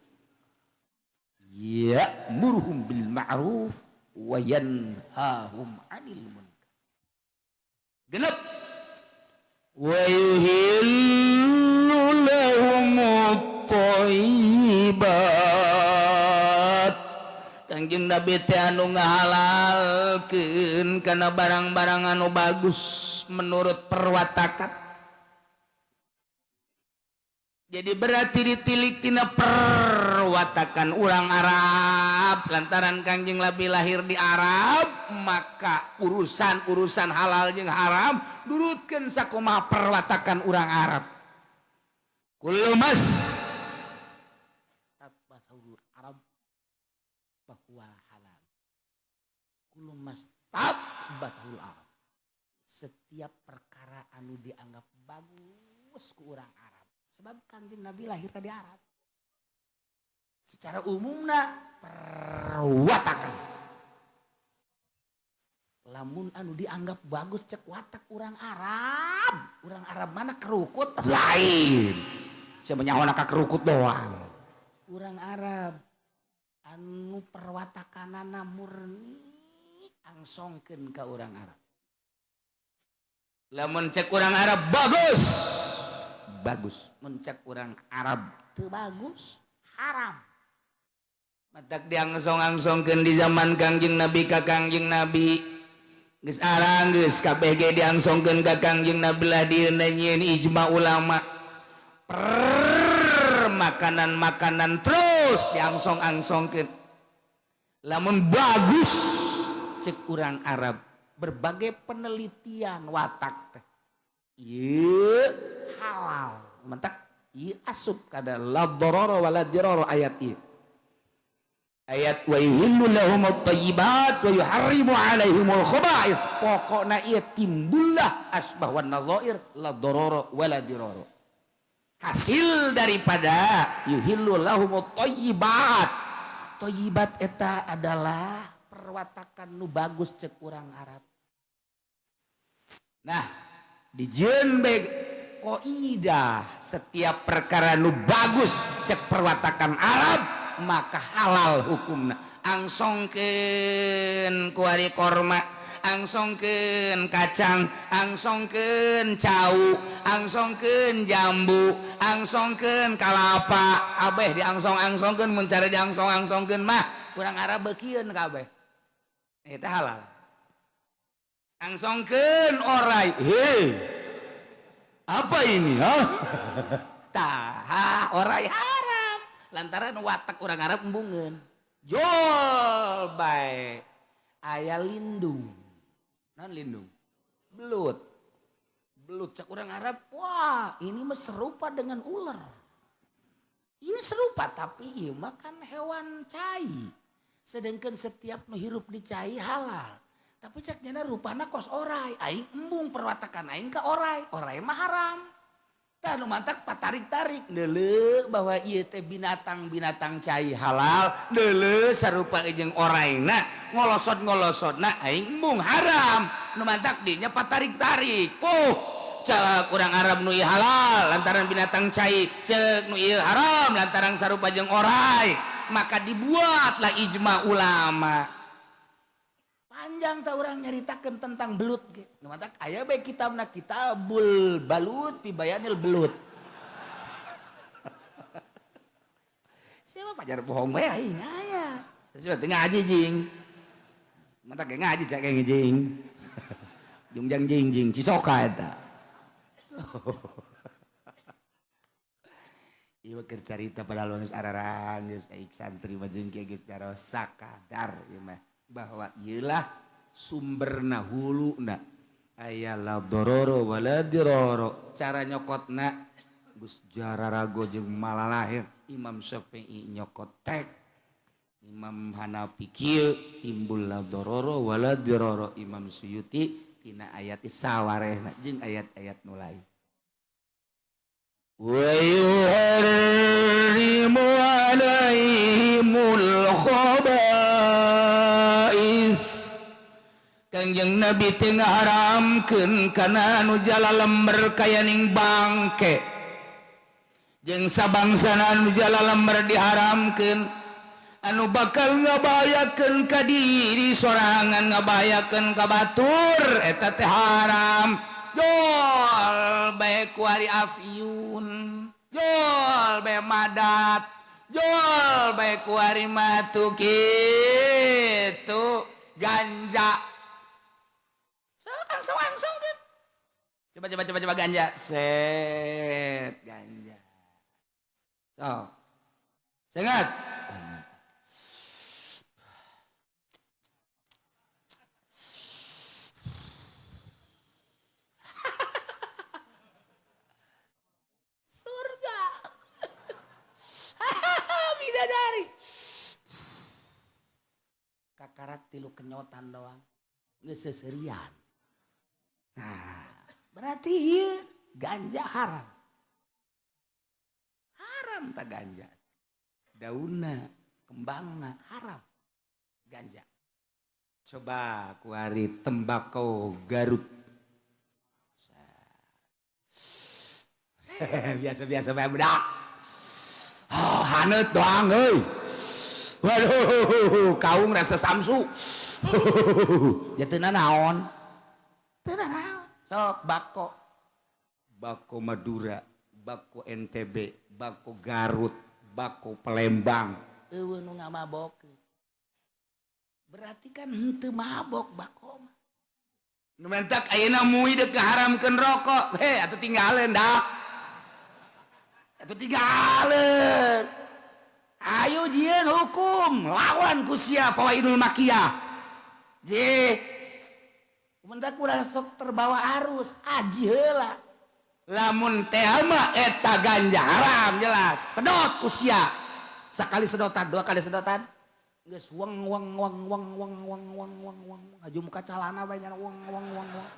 ya'muruhum bil ma'ruf wa yanhahum 'anil munkar. Genep, wa yuhillu lahumut thayyibat. Kangjeng Nabi teh anu ngahalalkeun kana barang-barang anu bagus menurut perwatakan. Jadi berarti ditilik tina perwatakan orang Arab. Lantaran Kangjeng Nabi lahir di Arab, maka urusan-urusan halal jeung haram nurutkeun sakumaha perwatakan orang Arab. Kullu mas tatbathul Arab bahwa halal. Kullu mas tatbathul Arab, setiap perkara anu dianggap bagus ku urang Arab, sebab Kangjeng Nabi lahir di Arab. Secara umumna perwatakan, lamun anu dianggap bagus cek watak orang Arab, orang Arab mana kerukut? Lain, saya ka kerukut doang. Orang Arab anu perwatakanana murni, angsongkeun ka orang Arab. Lamun cek orang Arab bagus, bagus. Mun cek orang Arab teu bagus, haram. Matak diangsong-angsongkeun di zaman Kangjeng Nabi ka Kangjeng Nabi. Geus arang geus kabeh ge diangsongkeun ka Kangjeng Nabi lah. Dieuna nyieun ijma ulama per makanan-makanan terus diangsong-angsongkeun, lamun bagus cek orang Arab, berbagai penelitian watak teh, ieu halal. Mentak ieu asup kada la darara wala dirara, ayat ieu, ayat wa yuhillu lahumut thayyibat wa yuharrimu alaihimul khaba'ith. Pokokna ieu timbullah asbah wan nadzair, la darara wala dirara. Hasil daripada yuhillu lahumut thayyibat. Thayyibat eta adalah perwatakan nu bagus cek urang Arab. Nah, dijieun bae kaidah, setiap perkara nu bagus cek perwatakan Arab maka halal hukumna. Angsongkeun kuari korma, angsongkeun kacang, angsongkeun cau, angsongkeun jambu, angsongkeun kalapa, abeh diangsong-angsongkeun. Mun cara diangsong-angsongkeun mah urang Arab beukieun kabeh. Eta halal. Angsongkeun orai, "Hei, apa ini, ha?" Tah, orai haram lantaran watak orang Arab embungeun. Jol bae. Aya lindung. Non lindung, belut. Belut cek orang Arab, "Wah, ini mah serupa dengan ular." Ini serupa, tapi ieu mah kan hewan cai, sedangkan setiap nu hirup di cai halal. Tapi cek nyana rupana kos orai, aing embung, perwatakan aing ke orai, orai mah haram. Tah. Tah nu mantak patarik-tarik deuleu bahwa ieu teh binatang-binatang cai halal, deuleu sarupa jeung oraina, ngolosot-ngolosotna aing embung haram. Nu mantak dinya patarik-tarik. Puh, cek urang Arab nu ieu halal lantaran binatang cai, cek nu ieu haram lantaran sarupa jeung orai. Maka dibuatlah ijma ulama. Panjang tak orang nyaritakan tentang belut ge. Nu matak aya bae kitabna Kitabul Balut fi Bayanil Belut. Siapa pajar bohong bae aing aya. Siapa teu ngaji jing. Matak ge ngaji cak ge jing. Jungjang jing jing cisoka eta. Ieu keur carita padahal geus ararang geus aing santri mah jeung kieu geus jaro sakadar ieu mah. Bahwa iyalah sumberna huluna aya la dororo wala diroro cara nyokotna geus jararago jeung malalahir Imam Syafi'i nyokot tek Imam Hanafi kieu timbul la dororo wala diroro Imam Suyuti tina ayat sawarehna jeung ayat-ayat nu lain wa yuharrimu alaihimul khaba'is. Kangjeng Nabi teh ngaharamkeun kana anu jala lember kayaning bangke jeung sabangsana anu jala lember diharamkeun anu bakal ngabahayakeun ka diri sorangan ngabahayakeun ka batur eta teh haram. Jol bae kuari afyun, jol bae madat, jol bae kuari matu kitu ganja. Langsung langsung kan. Coba coba coba coba ganja. Set ganja. So. Sengat. Sengat. Surga. Bidadari. Kakarak tilu kenyotan doang. Geus seserian. Nah, berarti ieu ganja haram. Haram tak ganja. Daunna, kembangna haram. Ganja. Coba kuari tembakau Garut. Biasa-biasa bae budak. Oh, haneut doang euy. Waduh, kaung rasa samsu. Jateuna naon? Teu naon. Sok bako. Bako Madura, bako NTB, bako Garut, bako Palembang. Eueuh nu ngamabokeun. Berarti kan henteu mabok bako mah. Nu mentak ayeuna mui deuk ngaharamkeun rokok. Heh, atuh tinggaleun dah. Atuh tinggaleun. Ayo jieun hukum lawan ku sia fawaidul makiyah. Je mentak urang sok terbawa arus aji heula. Lamun teh mah eta ganja haram jelas. Sedot ku sia. Sakali sedotan, dua kali sedotan. Geus weng weng weng weng weng weng weng weng weng haju muka calana bae nya weng weng weng weng.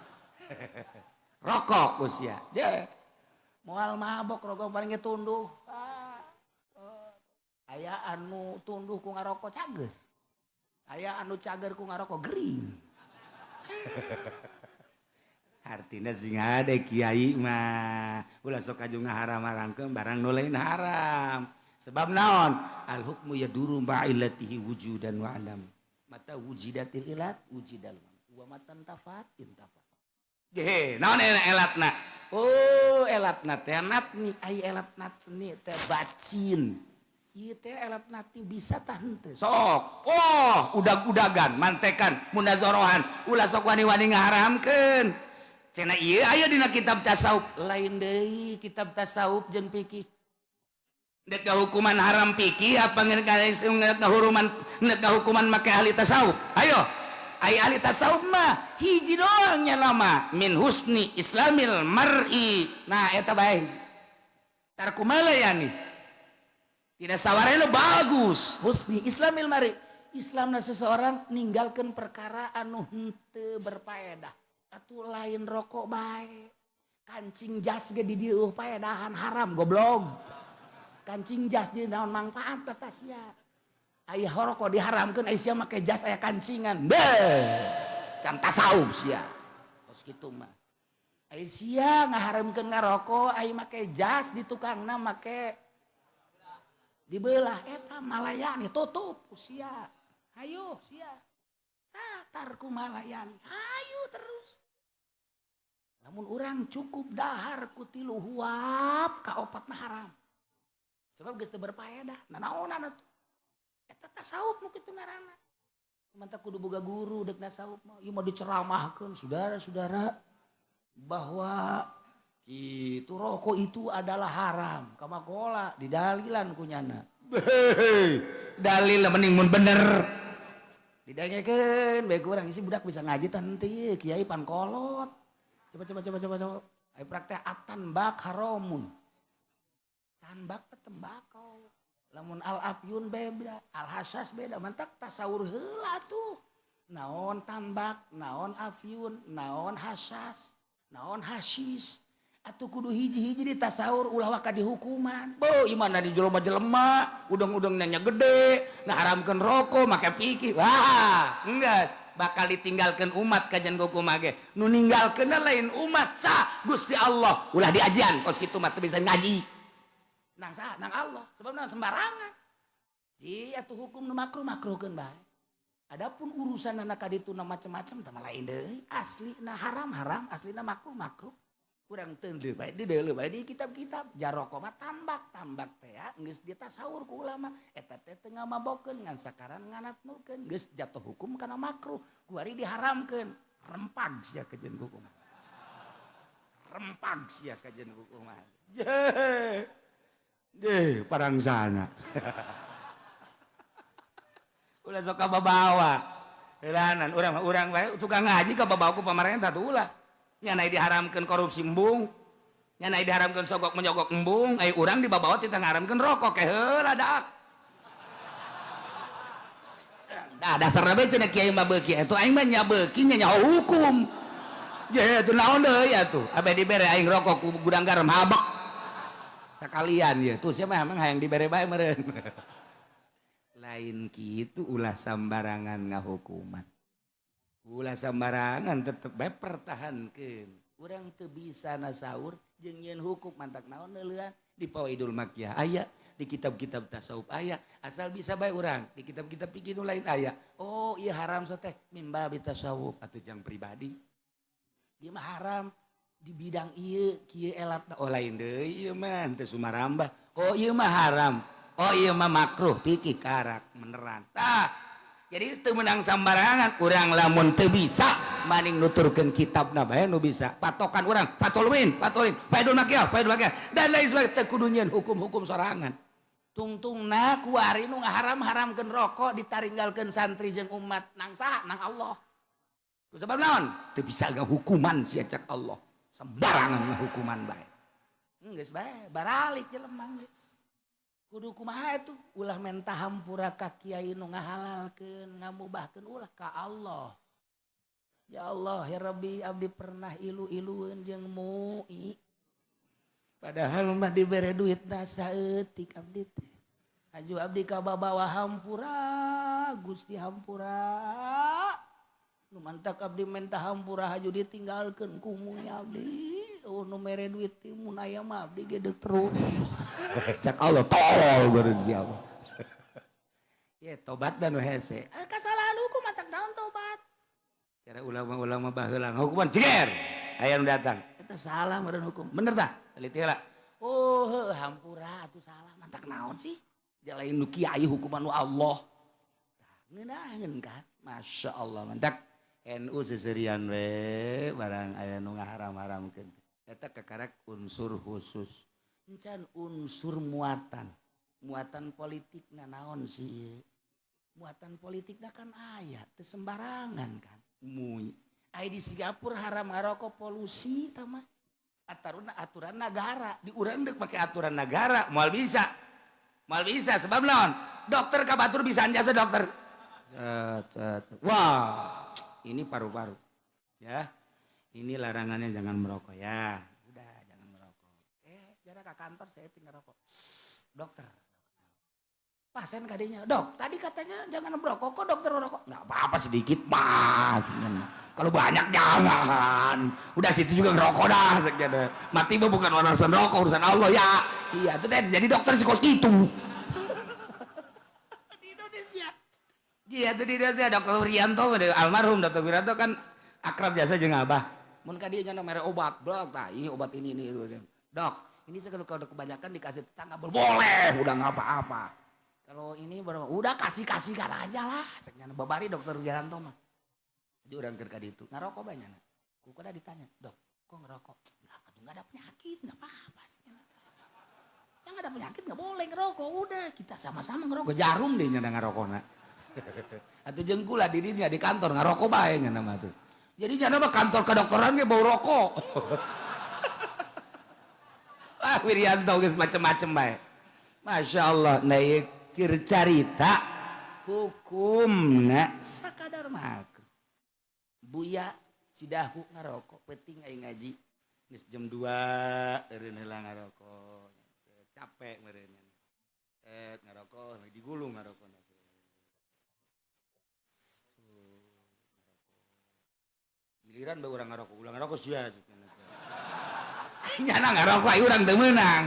Rokok ku sia. Je. Moal mabok rokok paling ge tunduh. Aya anu tunduh ku ngarokok cager. Aya anu cager ku ngarokok gering. Artinya sing ade kiai mah ulah sok kaju ngaharam-haramkeun barang nu lain haram. Sebab naon? Al hukmu yaduru ma'illatihi wujudan wa adam. Mata wujidatil ilat wujidal wa matan tafat intafat. Ge, naon elatna? Oh, elatna teh natni, ai elat natni teh bacin. Ieu teh elat natni bisa tah henteu. Sok, oh, udag-udagan, mantekan, munazorohan, ulah sok wani-wani ngaharamkeun. Cenah ieu aya dina kitab tasawuf, lain deui kitab tasawuf jeung fikih. Dek hukuman haram fikih apa ngeuk hukuman make ahli tasawuf? Ayo, ai ahli tasawuf mah hiji doang nya lama min husni islamil mar'i. Nah, eta bae. Tarkumala yani. Tidak sawarena bagus. Husni islamil mar'i. Islamna seseorang ninggalkan perkara anu henteu berfaedah. Atuh lain rokok bae. Kancing jas ge di dieu paedahan haram, goblok. Kancing jas di naon manfaat eta sia? Aya rokok diharamkeun, aya sia make jas aya kancingan. Beuh. Can tasawuf sia. Kos kitu mah. Aya sia ngaharamkeun ngarokok, aya make jas di tukangna make dibelah, eta malayani tutup sia. Ayo sia. Tah tarku malayani. Ayo terus. Namun orang cukup dahar ku tilu huap, kaopatna haram. Sebab geus teu berfaedah. Nanaonan atuh? Eta tasawuf nu kitu ngaranna. Mantap kudu boga guru dek tasawuf mah. Ieu mah diceramahkeun, saudara-saudara, bahwa itu rokok itu adalah haram. Kamakola didalilan ku nyana. Dalil mending mun bener. Didengekeun bae kurang isi budak bisa ngaji teh kiai pan kolot. Coba, coba, coba, coba, coba. Ayo praktek, at-tanbak haramun. Tanbak teh tembakau. Lamun al afyun beda, al hasas beda. Mantak tasawur heula tuh. Naon tanbak, naon afyun, naon hasas, naon hasis. Atuh kudu hiji-hiji di tasawur, ulah waka dihukuman. Bo, imana di jelema jelema, udang-udang nanya gede, ngaharamkeun rokok, make pikir. Wah, enggeus bakal ditinggalkeun umat kajian hukum ge. Nu ninggalkeun lain umat, sa Gusti Allah. Ulah diajian kos kitu mah teu bisa ngaji. Nang sa, nang Allah, sebab nang sembarangan. Ji atuh hukum nu makruh makruhkeun bae. Adapun urusan anak kaditu na macam-macam teh lain deui. Aslina haram haram, aslina makruh makruh. Kurang teundeul bae di deuleu bae di kitab-kitab. Jaroko mah tambak, tambak teh ya geus ditasawur ku ulama. Eta teh teu ngamabokeun ngan sakaran nganatnukeun, geus jatuh hukum kana makruh. Kuari diharamkeun. Rempag sia kajian hukum. Rempag sia kajian hukum. Je. Deh, parang sana. Ulah sok kababawa. Heulanan urang urang bae tukang ngaji kababawa ku pamarentah tuh ulah. Nya diharamkeun korupsi embung. Nya diharamkeun sogok menyogok embung, ai urang dibabawa tita ngaramkeun rokok ke heula dak. Dah dasarna bae cenah kiai mah beuki atuh, aing mah nya beuki nya nyaho hukum. Je atuh naon deui atuh? Abe dibere aing rokok ku Gudang Garam habek. Sekalian ya tuh siapa emang hayang dibere bae meureun. Lain kitu, ulah sambarangan ngahukuman. Ulah sambarangan, tetep bae pertahankeun. Urang teu bisa nasaur jeung nyieun hukum, mantak naon neuleuan di Fawaidul Makkiyah aya, di kitab-kitab tasawuf aya, asal bisa bae urang di kitab-kitab fikih nu lain aya. Oh iya, haram teh mimba tasawuf. Atau jang pribadi. Dia mah haram di bidang ieu kieu elat. Oh, lain deui ieu mah teu sumarambah. Oh, ieu mah haram, oh ieu mah makruh, fikih karak meneran. Tah, jadi teu meunang sambarangan urang. Lamun teu bisa maning nuturkeun kitabna bae nu bisa patokan urang, patolwin patolin, Faidul Makkiyah, Faidul Makkiyah, dan lain sebagainya. Teu kudu nyieun hukum-hukum sorangan. Tungtungna kuari nu ngaharam-haramkeun rokok ditaringgalkeun santri jeung umat nang saha? Nang Allah. Ku sebab naon? Teu bisa hukuman sia, cak Allah sembarangan ngahukuman bae. Geus bae baralik jelema geus. Kudu kumaha itu? Ulah menta hampura ka kiai nu ngahalalkeun, ngamubahkeun, ulah, ka Allah. Ya Allah, ya Rabbi, abdi pernah ilu-ilueun jeung MUI. Padahal mah dibere duit saeutik abdi teh. Aju abdi ka babawa hampura, Gusti, hampura. Nu mantak abdi menta hampura haju ditinggalkeun ku MUI abdi. Oh, nu mere duit teh mun aya mah abdi ge deuk terus. Cak Allah tolol beureun siapa. Ya tobat dan nu hese. Eh, kesalahan hukum mantak daun tobat. Cara ulama-ulama baheula hukuman jeger. Aya nu datang. Eta salah meureun hukum. Bener tah? Teliti heula. Oh, heuh, hampura atuh salah. Mantak naon sih? Dia lain nu kiai, hukuman nu Allah. Tah, ngeunaheun kan? Masya Allah, mantak NU seserian we barang aya nu ngaharam-haramkeun. Eta kakarak unsur khusus. Encan unsur muatan. Muatan politik na naon sih ieu? Muatan politikna kan aya, teu sembarangan kan. MUI. Ai di Singapura haram ngarokok, polusi tah mah. Aturan aturan negara. Di urang deuk make aturan negara moal bisa. Moal bisa sebab naon? Dokter ka batur bisa jasa dokter. Set, set, set. Wah, ini paru-paru. Ya. Ini larangannya jangan merokok ya. Udah. Ka kantor saya tinggal rokok. Dokter. Pasien kadinya, "Dok, tadi katanya jangan merokok, kok dokter rokok?" Nggak apa-apa sedikit mah. Kalau banyak jangan. Udah situ juga ngerokok dah. Mati mah bukan urusan rokok, urusan Allah ya. Iya, itu teh jadi dokter sih kos gitu. Di Indonesia. Iya, itu di Indonesia Dokter Wiranto, almarhum Dokter Wiranto kan akrab jasa jeung Abah. Mun ka dieu nya mere obat, dok, tah ieu obat ini. Dok, ini saya kalau kebanyakan dikasih tetangga boleh, udah nggak apa-apa. Kalau ini baru udah kasih-kasihkan aja lah. Ceknya babari Dokter Wiranto mah. Jadi urang keur ka ditu. Ngerokok banyak. Ku kada ditanya, "Dok, kok ngerokok?" "Enggak, atuh enggak ada penyakit, enggak apa-apa." Yang ada penyakit nggak boleh ngerokok, udah kita sama-sama ngerokok. Jarum deh nya ngarokona. Atuh jeung kula di dinya di kantor ngarokok bae nya mah tuh. Jadi nya mah kantor kedokteran ge bau rokok. Ah, Wiryanto geus macem-macem bae. Masya Allah, nah ieu carita hukumna sakadar makruh. Buya Cidahu ngarokok, penting aing ngaji. Geus jam 2 eureun heula ngarokok. Capek meureun. Eh, ngarokok digulung ngarokokna. Giliran bae urang ngarokok, ulah ngarokok sia. Nyana ngarokok aing urang teu meunang.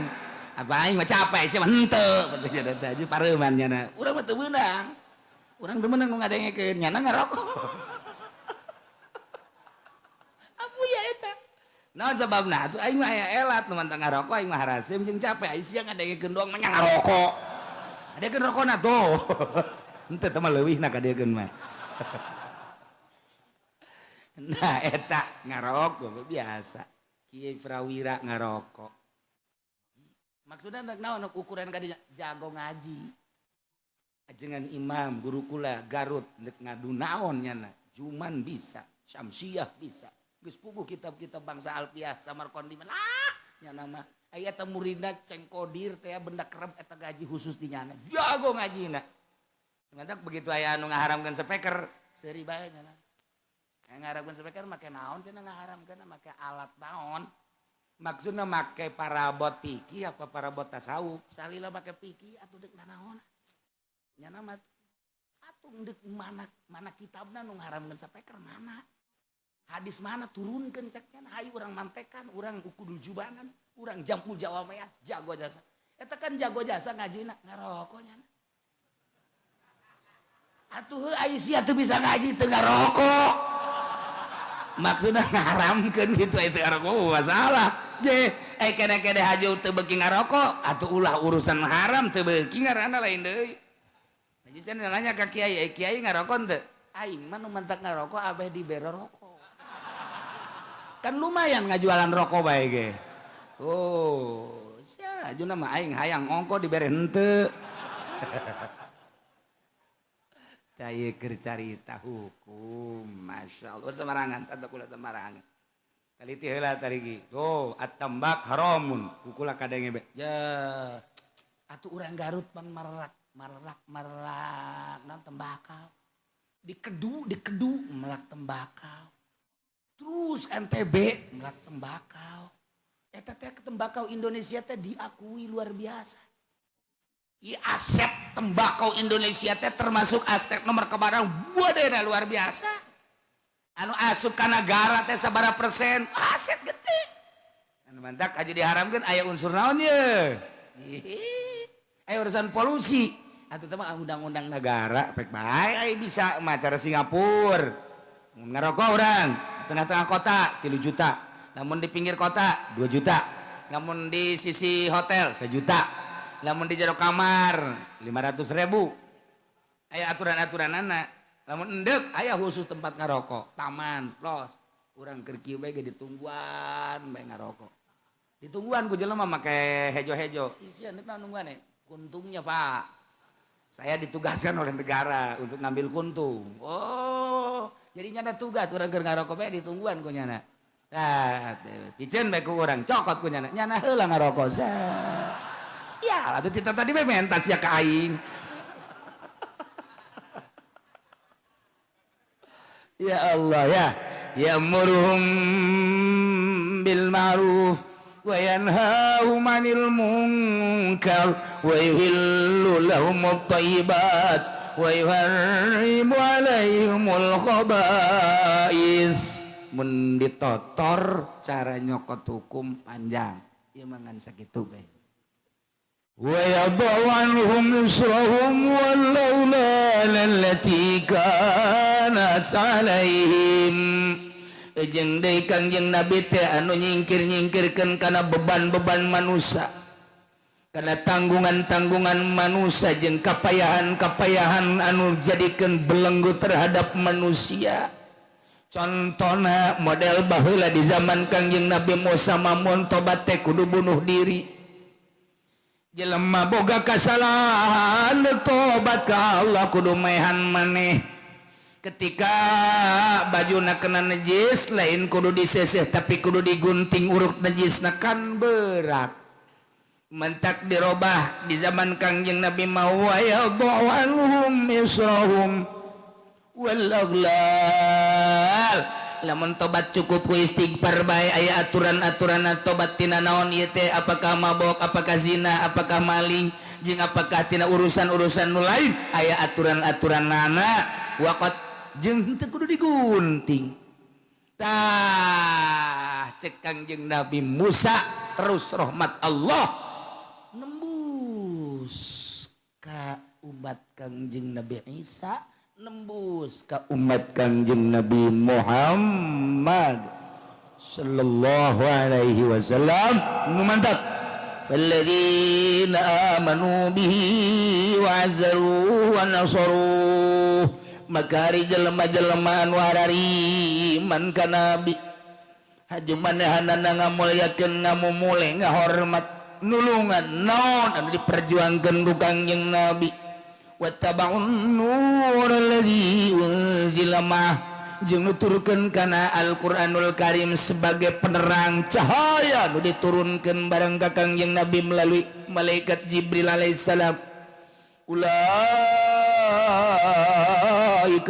Apa aing mah capek sia mah henteu penting teh aja pareuman nyana. Urang mah teu meunang. Urang teu meunang nu ngadengekeun nyana ngarokok. Abu ya eta. Naon sababna atuh aing mah aya elat nu mantang ngarokok aing mah haraseum jeung capek aing sia ngadengekeun doang mah nya ngarokok. Ngadengekeun rokona tuh. Henteu teh mah leuwihna kadegeun mah. Nah eta ngarokok biasa. Kiai Prawira ngarokok. Maksudnya naon ukuran kadinya jago ngaji. Ajengan imam guru kula Garut nek ngadu naon nyana. Juman bisa, Syamsiah bisa. Geus puguh kitab-kitab bangsa Alfiah Samarkandi mah lah nyana mah. Aya teh muridna Ceng Kodir teh benda kerep eta gaji khusus di nyana. Jago ngajina. Mantak begitu aya anu ngaharamkeun speaker, seuri bae nyana. Yang ngaharamkeun speaker make naon cenah ngaharamkeun make alat naon? Maksudna make parabot fikih apa parabot tasawuf? Salila make fikih atuh deuk nanaon? Nyana mah atuh deuk mana mana kitabna nu ngaharamkeun speaker mana? Hadis mana turunkeun cek nya hayu urang mantekan, urang kudu jubanan, urang jamul jawamean, jago jasa. Eta kan jago jasa ngajina ngarokok nyana. Atuh heuh sia teu bisa ngaji teu ngarokok. Maksudna ngaharamkeun gitu itu ngarokok masalah. Je, eh kene-kene haju teu beuki ngarokok atuh ulah urusan haram teu beuki ngaranna lain deui. Jadi cenah nanya ka kiai, eh kiai ngarokok teu? Aing mah nu mantak ngarokok abeh dibere rokok. Kan lumayan ngajualan rokok bae ge. Oh, sia ajuna mah aing hayang ongko dibere henteu. Tah ieu keur carita hukum, masyaallah. Semarangan, tata kula semarangan. Taliti heula tarigi. Tuh, at-tambak haramun. Kukula kadenge be. Ya, atuh urang Garut pan marerak, marerak, marerak naon tembakau. Dikedu, dikedu melak tembakau. Terus NTB melak tembakau. Eta teh tembakau Indonesia teh diakui luar biasa. I aset tembakau Indonesia teh termasuk aset nomor kebarang wadena luar biasa. Anu asup ka nagara teh sabaraha persen aset gede. Anu mantak aja diharamkeun aya unsur naon ye? Aya urusan polusi. Atuh teh mah undang-undang negara pek bae aya bisa mah cara Singapura. Mun ngarokok urang di tengah-tengah kota 3 juta. Namun di pinggir kota 2 juta. Namun di sisi hotel 1 juta. Lamun di jero kamar 500.000. Aya aturan-aturan anak. Lamun endek aya khusus tempat ngarokok, taman, los. Urang keur kieu bae ge ditungguan bae ngarokok. Ditungguan ku jelema make hejo-hejo. Isia endek naon nungguan e? Kuntungnya, Pak. Saya ditugaskan oleh negara untuk ngambil kuntung. Oh, jadi nyana tugas urang keur ngarokok bae ditungguan ku nyana. Tah, piceun bae ku urang, cokot ku nyana. Nyana heula ngarokok. Sial, atuh tita tadi bae menta sia ka aing. Ya Allah ya. Ya'muruhum bil ma'ruf Wa yanhahum 'anil munkar wa yuhillu lahumut thayyibat wa yuharrimu 'alaihimul khaba'is. Mun ditotor cara nyokot hukum panjang, ieu mah ngan sakitu bae. Wa yadh'u anhum israhum wal aghlal allati kanat alaihim. Jeung deui, Kangjeng Nabi teh anu nyingkir-nyingkirkeun kana beban-beban manusia, kana tanggungan-tanggungan manusia, jeung kapayahan-kapayahan anu jadikeun belenggu terhadap manusia. Contohna model baheula di zaman Kangjeng Nabi Musa, mun tobat teh kudu bunuh diri. Jelema boga kasalahan, tobat ka Allah, kudu maehan maneh. Ketika baju kena najis, lain kudu diseseh, tapi kudu digunting uruk najis, kan berat. Mentak dirobah di zaman Kangjeng Nabi mau anhum israhum wal aghlal. Lamun tobat cukup ku istighfar bae, aya aturan-aturan tobat tina naon ieu teh, apakah mabok, apakah zina, apakah maling, jeung apakah tina urusan-urusan nu lain, aya aturan-aturan nana waqat jeung teu kudu digunting. Tah, cek Kangjeng Nabi Musa, terus rahmat Allah Nembus ka umat Kangjeng Nabi Isa, nembus ka umat Kangjeng Nabi Muhammad sallallahu alaihi wasallam. Nu mantap, "Alladzina amanu bihi wa azzaruhu wa nasaruh." Maka ari jelema-jelema anu arariman ka nabi, haju manehanana ngamulyakeun, ngamumule, ngahormat, nulungan naon anu diperjuangkeun ku Kangjeng Nabi, wattaba'un nur alladzi unzila ma'ah, jeung nuturkeun kana Al-Qur'anul Karim sebagai penerang cahaya nu diturunkeun bareng ka Kangjeng Nabi melalui malaikat Jibril alaihissalam, ulaika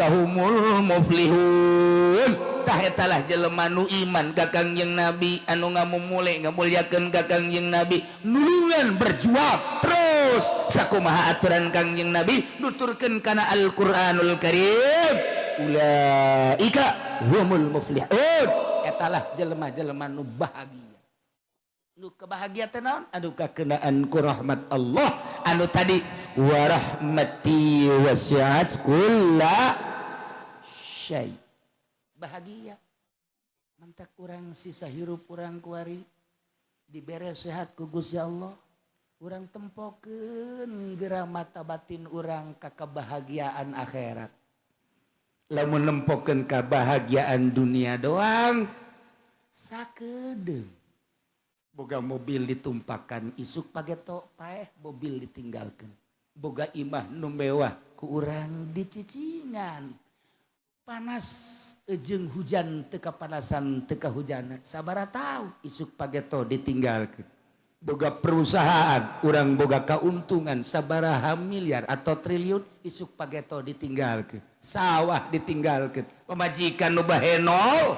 humul muflihun. Tah, etalah jelema nu iman ka Kangjeng Nabi, anu ngamumule, ngamulyakeun ka Kangjeng Nabi, nulungan, berjuang terus sakumaha aturan Kangjeng Nabi, nuturkeun kana Al-Qur'anul Karim, ulaika humul muflihun. Etalah jelema-jelema nu bahagia. Nu kebahagia teh naon? Anu kakenaan ku rahmat Allah anu tadi, wa rahmati wasi'at kulla syai. Bahagia. Mentak urang sisa hirup urang kuari dibere sehat ku Gusti Allah, urang tempokeun geura mata batin urang ka kebahagiaan akhirat. Lamun nempokeun kebahagiaan dunia doang, sakedeung boga mobil ditumpakan, isuk pageto paeh, mobil ditinggalkan. Boga imah nu mewah, ku urang dicicingan. Panas ejeng hujan teu kapanasan, teu kahujanan sabara tahu, isuk pageto ditinggalkan. Boga perusahaan, urang boga keuntungan sabaraha miliar atau triliun, isuk pageto ditinggalkan. Sawah ditinggalkan, pamajikan nu bahenol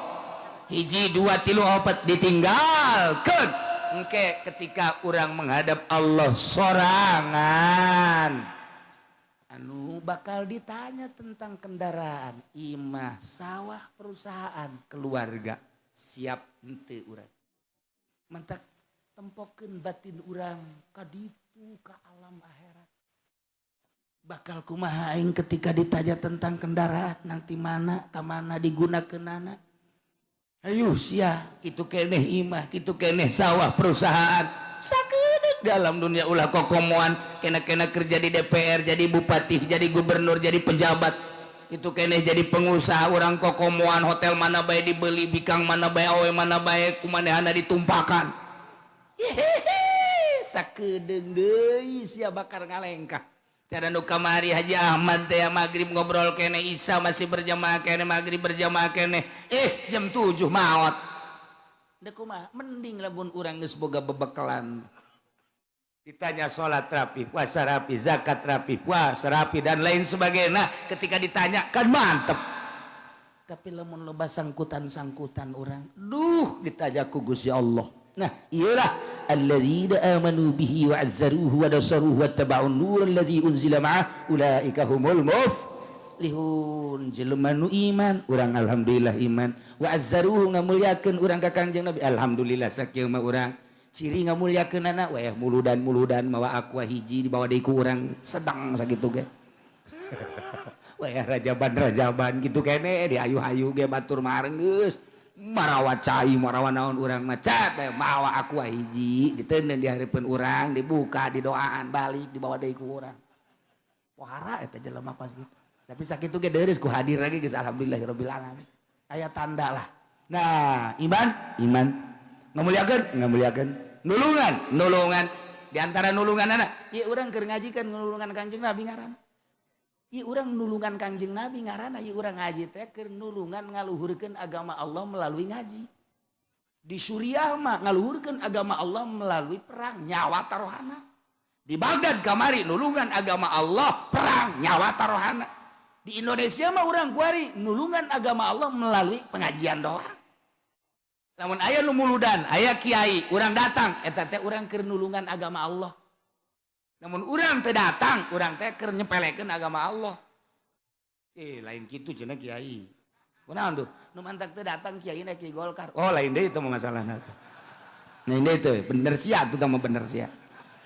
hiji, dua, tilu, opat ditinggalkan. Engke ketika urang menghadap Allah sorangan, anu bakal ditanya tentang kendaraan, imah, sawah, perusahaan, keluarga, siap henteu urang? Mentak tempokeun batin urang kaditu, ka alam akhirat. Bakal kumaha aing ketika ditanya tentang kendaraan nanti, mana ka mana digunakeunana? Ayo sia, kitu keneh imah, kitu keneh sawah, perusahaan, sakedeung dalam dunia. Ulah kokomoan kena-kena kerja di DPR, jadi bupati, jadi gubernur, jadi pejabat itu keneh, jadi pengusaha. Urang kokomoan, hotel mana bae dibeli, bikang mana bae, awe mana bae kumanehana ditumpakan. Hehehe, sakedeung deui sia bakal ngalengkah. Cara nu kamari Haji Ahmad teh, maghrib ngobrol kene, Isa masih berjamaah kene, maghrib berjamaah kene, jam 7 maot. Dek kumaha? Mending lamun urang geus boga bebekalan, ditanya sholat rapi, puasa rapi, zakat rapi, puasa rapi, dan lain sebagainya. Nah, ketika ditanya kan mantep. Tapi lamun loba sangkutan-sangkutan urang, duh, ditanya ku Gusti Allah. Nah, iyalah alladzina amanu bihi wa azzaruhu wa nasaruhu wa taba'un nur alladzi unzila ma'ah ulaika humul muflihun. Jelema nu iman, urang alhamdulillah iman, wa azzaruhu, ngamulyakeun urang ka Kangjeng Nabi, alhamdulillah. Sakieu mah urang ciri ngamulyakeun anak wayah muludan muludan mawa Aqua hiji dibawa deui ku urang sedang sakitu ge, wayah rajaban rajaban gitu kene di ayu-ayu ge, batur mah geus marawa cai, marawa naon, urang macat mawa Aqua hiji diteundeun di hareupeun urang, dibuka, didoaan, balik dibawa deui ku urang. Pohara eta jelema pas gitu, tapi sakitu ge deureus ku hadir lagi geus, alhamdulillahirabbil alamin, aya tanda lah. Nah, iman iman, ngamuliakeun ngamuliakeun, nulungan nulungan. Di antara nulungan anak ieu urang keur ngaji kan nulungan Kangjeng Nabi ngaranna. Ieu urang nulungan Kangjeng Nabi ngaranna. Ieu urang ngaji teh keur nulungan ngaluhurkeun agama Allah melalui ngaji. Di Suriah mah ngaluhurkeun agama Allah melalui perang, nyawa taruhana. Di Baghdad kamari nulungan agama Allah perang, nyawa taruhana. Di Indonesia mah urang kuari nulungan agama Allah melalui pengajian doang. Lamun aya nu muludan, aya kiai, urang datang, eta teh urang keur nulungan agama Allah. Namun urang teu datang, urang teh keur nyepelekeun agama Allah. Eh, lain kitu cenah kiai. Kunaon tuh? Nu mantak teu datang kiai na kiai Golkar. Oh, lain deui itu mah masalahna tuh. Nah, ini tuh bener sia tuh mah, bener sia.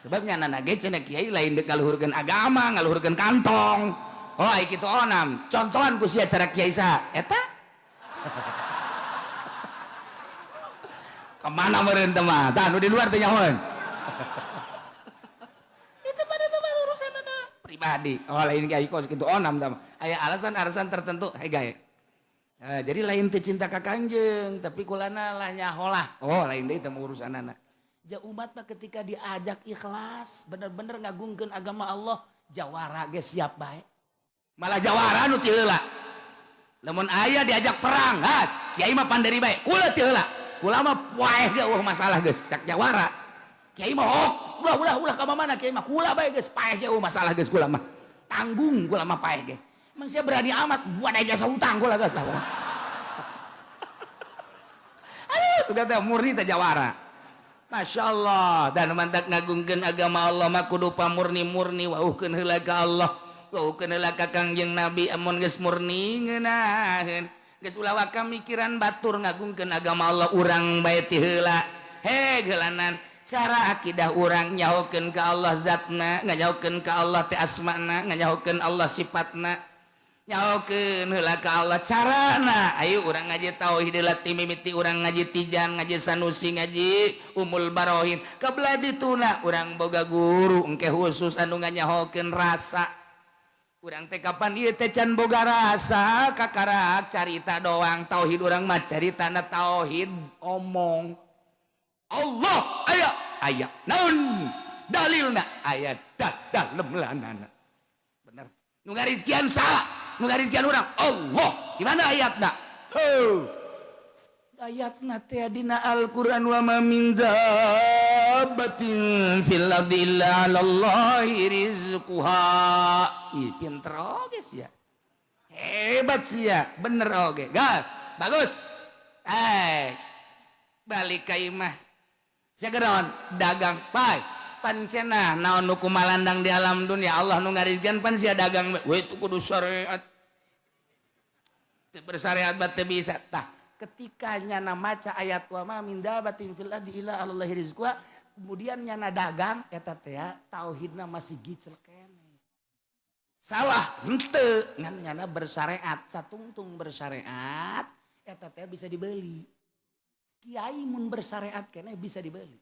Sebabnya nana ge cenah kiai lain deuk ngaluhurkeun agama, ngaluhurkeun kantong. Oh, ai kitu onam. Contohan ku sia cara kiai saha? Eta? Kemana meureun teh mah? Tah, nu di luar teh nyahoeun. Itu pada itu mah urusan pribadi. Oh, lain kiai kos kitu onam tah mah. Aya alasan-alasan tertentu hei gae. Nah, jadi lain teu cinta ka Kanjeng, tapi kulana lah nyaholah. Oh, lain deui teh mah urusanana. Ja umat mah ketika diajak ikhlas, bener-bener ngagungkeun agama Allah, jawara ge siap bae. Malah jawara nu ti heula. Lamun aya diajak perang, gas, kiai mah panderi bae. Kula ti heula. Kula mah poeh ge eueuh masalah geus, cak jawara. Kiai mah oh, ulah ulah ulah ka mana kiai mah, kula bae geus paeh ge eueuh masalah geus kula mah. Tanggung kula mah paeh ge. Emang saya berani amat buat aja hutang kula geus lah. Aduh, sudah teh murni teh jawara. Masya Allah, dan mantak ngagungkeun agama Allah mah kudu pamurni-murni, wauhkeun heula ka Allah, wauhkeun heula ka Kangjeng Nabi. Amun geus murni ngeunaheun, geus ulah waka mikiran batur, ngagungkeun agama Allah urang bae ti heula. He geulanan cara akidah urang, nyahokeun ka Allah zatna, nganyahokeun ka Allah teh asmana, nganyahokeun Allah sifatna, nyahokeun heula ka Allah carana. Ayo urang ngaji tauhid heula ti mimiti urang ngaji Tijan, ngaji Sanusi, ngaji Umul Barohin. Kabelah dituna urang boga guru engke khusus anu nganyahokeun rasa. Urang teh kapan ieu teh can boga rasa, kakarak carita doang tauhid urang mah, caritana tauhid omong. Allah aya, aya naon dalilna? Aya dalem lanana. Bener, nu ngarizkian saha? Nu ngarizkian urang Allah. Di mana ayatna? Heuh, ayatna teh dina Al-Qur'an, wa ma min dabbatin fil ardi illa 'alallahi rizquha. Ih, pinter oge sia, hebat sia, bener oge, gas, bagus. Eh, balik ka imah sia geron dagang pai pancena naon nu kumalandang di alam dunia, Allah nu ngarizkian, pan sia dagang we. Itu kudu syariat. Teu bersyariat bat teu bisa. Tah, ketika nyana maca ayat wa ma min dabatin fil ardi illa 'alallahi rizquha, kemudian nyana dagang, eta teh tauhidna masih gicel keneh. Salah henteu, ngan nyana bersyariat. Satungtung bersyariat eta teh bisa dibeli. Kiai mun bersyariat keneh bisa dibeli.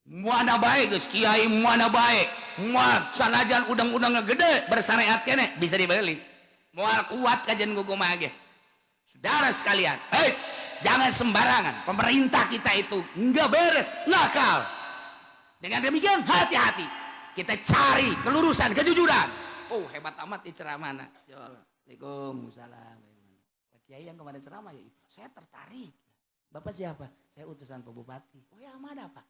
Mana bae geus kiai, mana bae moal, sanajan udang-udangna gede, bersyariat keneh bisa dibeli, moal kuat kajian kumaha ge. Saudara sekalian, hei, jangan sembarangan. Pemerintah kita itu nggak beres, nakal. Dengan demikian hati-hati, kita cari kelurusan, kejujuran. Oh, hebat amat di ceramahna. Ya Allah. Waalaikumsalam. Pak Kiai yang kemarin ceramah ya, saya tertarik. Bapak siapa? Saya utusan Pak Bupati. Oh ya, mana Pak?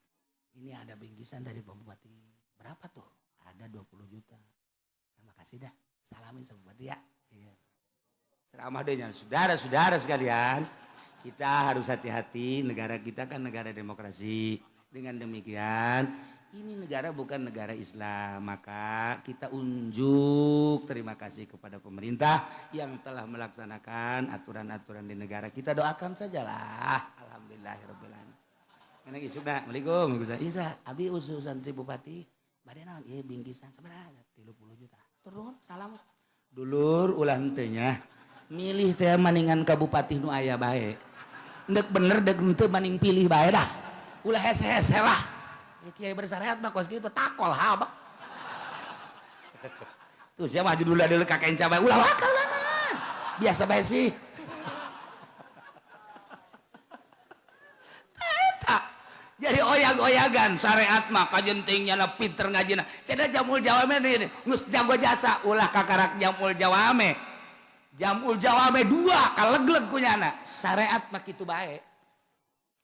Ini ada bingkisan dari Pak Bupati. Berapa tuh? Ada 20 juta. Nah, makasih dah. Salamin sama Bupati ya. Iya. Ceramah deh, saudara-saudara sekalian. Kita harus hati-hati, negara kita kan negara demokrasi. Dengan demikian, ini negara bukan negara Islam, maka kita unjuk terima kasih kepada pemerintah yang telah melaksanakan aturan-aturan di negara. Kita doakan sajalah. Alhamdulillahirabbil alamin. Karena isukna, Assalamualaikum. Iya, abi ususan ti bupati. Bade naon? Ieu bingkisan sabaraha? 30 juta. Turun, salam. Dulur, ulah henteu nya. Milih teh maningan ka bupati nu aya bae. Ndek bener dek henteu maning pilih bae dah. Ulah hese-hese lah. Ya, kiai bersyariat mah kos kitu takol habak. Tuh siapa maju dulu dulu kakek cabai ulah wakal lah. Biasa bae sih. Tak. Jadi oyag-oyagan syariat mah kajentingnya na pinter ngajina. Cenah jamul jawame ini geus jago jasa ulah kakarak jamul jawame. Jamul jawame dua kalegleg kunyana. Syariat mah kitu bae.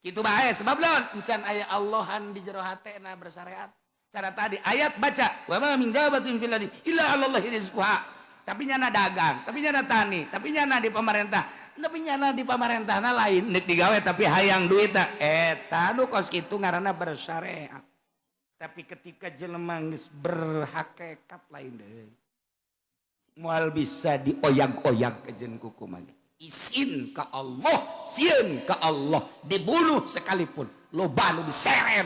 Kitu bae sebab lawan encan aya Allahan di jero hatena bersyariat. Cara tadi ayat baca wa ma min dabatin fil ardi illa 'alallahi rizquha. Tapi nyana dagang, tapi nyana tani, tapi nyana di pemerintah, tapi nyana di pamarentahna lain nek digawe tapi hayang duitna eta nu kos kitu ngaranna bersyariat. Tapi ketika jelema geus berhakikat lain deui. Moal bisa dioyag-oyag kejen kuku mah. Isin ke Allah, sieun ke Allah, dibunuh sekalipun loba nu diseret.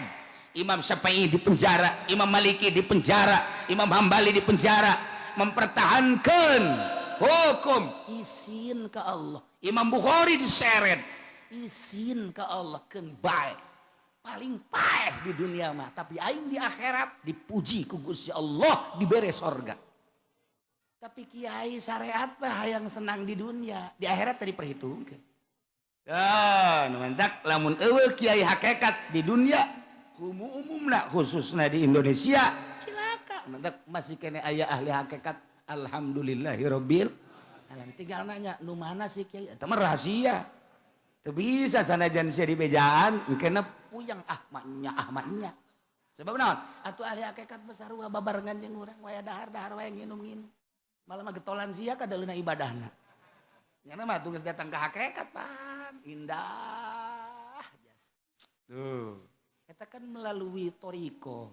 Imam Syafi'i di penjara, Imam Maliki di penjara, Imam Hambali di penjara, mempertahankan hukum isin ke Allah. Imam Bukhari diseret, isin ke Allah keun bae. Paling paeh di dunia mah, tapi aing di akhirat dipuji ku Gusti Allah, dibere sorga. Tapi kiai syariat mah hayang senang di dunia, di akhirat tadi perhitungkeun. Ah, nu mentak lamun eueuh kiai hakikat di dunia, kumu umumna khususna di Indonesia, cilaka. Mentak masih kene aya ahli hakikat, alhamdulillahirabbil alamin. Tinggal nanya, nu mana sih kiai? Eta mah rahasia. Teu bisa sanajan sia di bejaan, engkena puyang ah maknya ah maknya. Sebab naon? Atuh ahli hakikat besar sarua babarengan jeung urang waya dahar-dahar waya nginum-nginum. Malah mah getolan sia kadaleuna ibadahna. Nyana mah tugas datang ke hakikat pan indah. Tuh. Eta kan melalui toriko.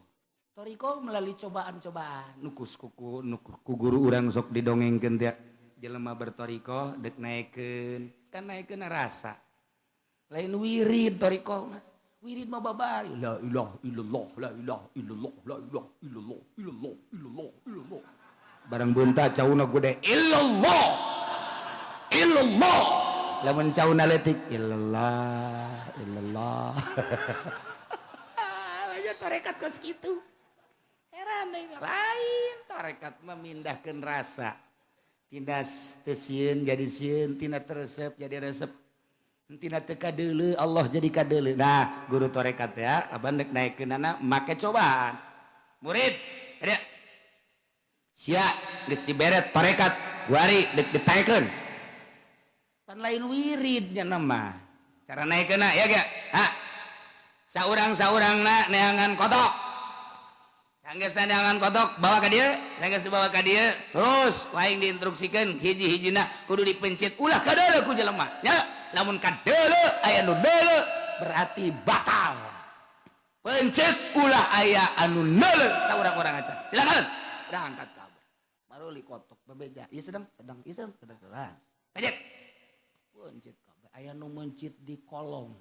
Toriko melalui cobaan-cobaan. Nukus kuku nuk ku guru urang sok didongengkeun teh jelema bertoriko dek naekeun. Kan naekeun rasa. Lain wirid toriko mah. Wirid mah babari la ilaha illallah la ilaha illallah la ilaha illallah illallah illallah illallah. Barang bunta cauna gede illallah illallah, lamun cauna leutik illallah illallah. Aja tarekat kos kitu heran deui. Lain tarekat memindahkeun rasa tina teu sieun jadi sieun, tina teu resep jadi resep, tina teu kadeuleu Allah jadi kadeuleu. Nah, guru tarekat ya abang dek naekkeunana make cobaan. Murid ada sia geus diberet tarekat guari dek ditaekeun pan lain wiridnya nama cara naekkeunna ya ge ha saurang-saurangna neangan kotok. Sanggeus neangan kotok bawa ka dieu, sanggeus dibawa ka dieu terus aing diinstruksikeun hiji-hijina kudu dipencet ulah kadeuleu ku jelema nya. Lamun kadeuleu aya nu deuleu berarti batal. Pencet ulah aya anu neuleu saurang-urang aja. Silakan. Udah angkat kabar. Baru li kotok bebeja. Ieu sedang sedang ieu sedang sedang sedang. Pencet. Pencet kabeh. Aya nu mencit di kolong.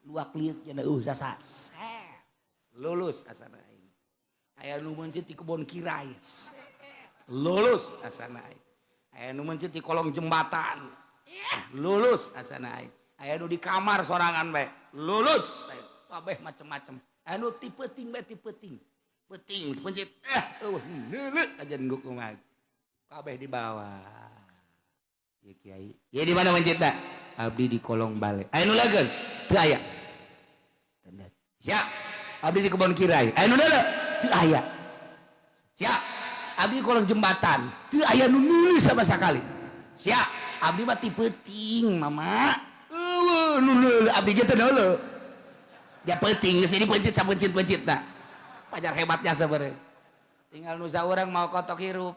Luak liuk cenah sasa. Lulus asana aing. Aya nu mencit di kebon kirai. Lulus asana aing. Aya nu mencit di kolong jembatan. Lulus asana aing. Aya nu di kamar sorangan bae. Lulus. Kabeh macem-macem. Aya nu ti peuting bae ti peuting. Peuting pencit eueuh neuleuh ajan kumaha. Kabeh di bawah. Ieu kiai. Ieu di mana mencitna? Abdi di kolong bale. Aya nu lageun? Teu aya. Siap. Abdi di kebon kirai. Aya nu neuleuh? Teu aya. Siap. Abdi di kolong jembatan. Teu aya nu nulis sama sekali. Siap. Abdi mah ti peuting, mama. Eueuh nu neuleuh abdi ge teu neuleuh. Ya peuting geus ini pencit sapencit-pencitna. Pajar hebatnya sebenarnya. Tinggal nu saurang mau kotok hirup.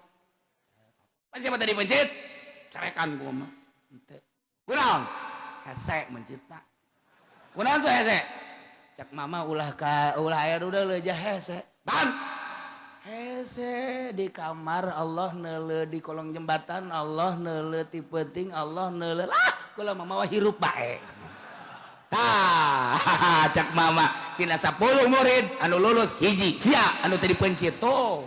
Pan siapa tadi pencit? Carekan gua mah. Henteu. Kunaon? Hese mencitna. Kunaon tuh hese? Cak mama ulah ka ulah aya udah leuja hese. Ban. Hese di kamar Allah neuleuh di kolong jembatan Allah neuleuh ti peuting Allah neuleuh lah kula mama hirup bae. Tah cak mama tina 10 murid anu lulus hiji sia anu teu dipencit tuh.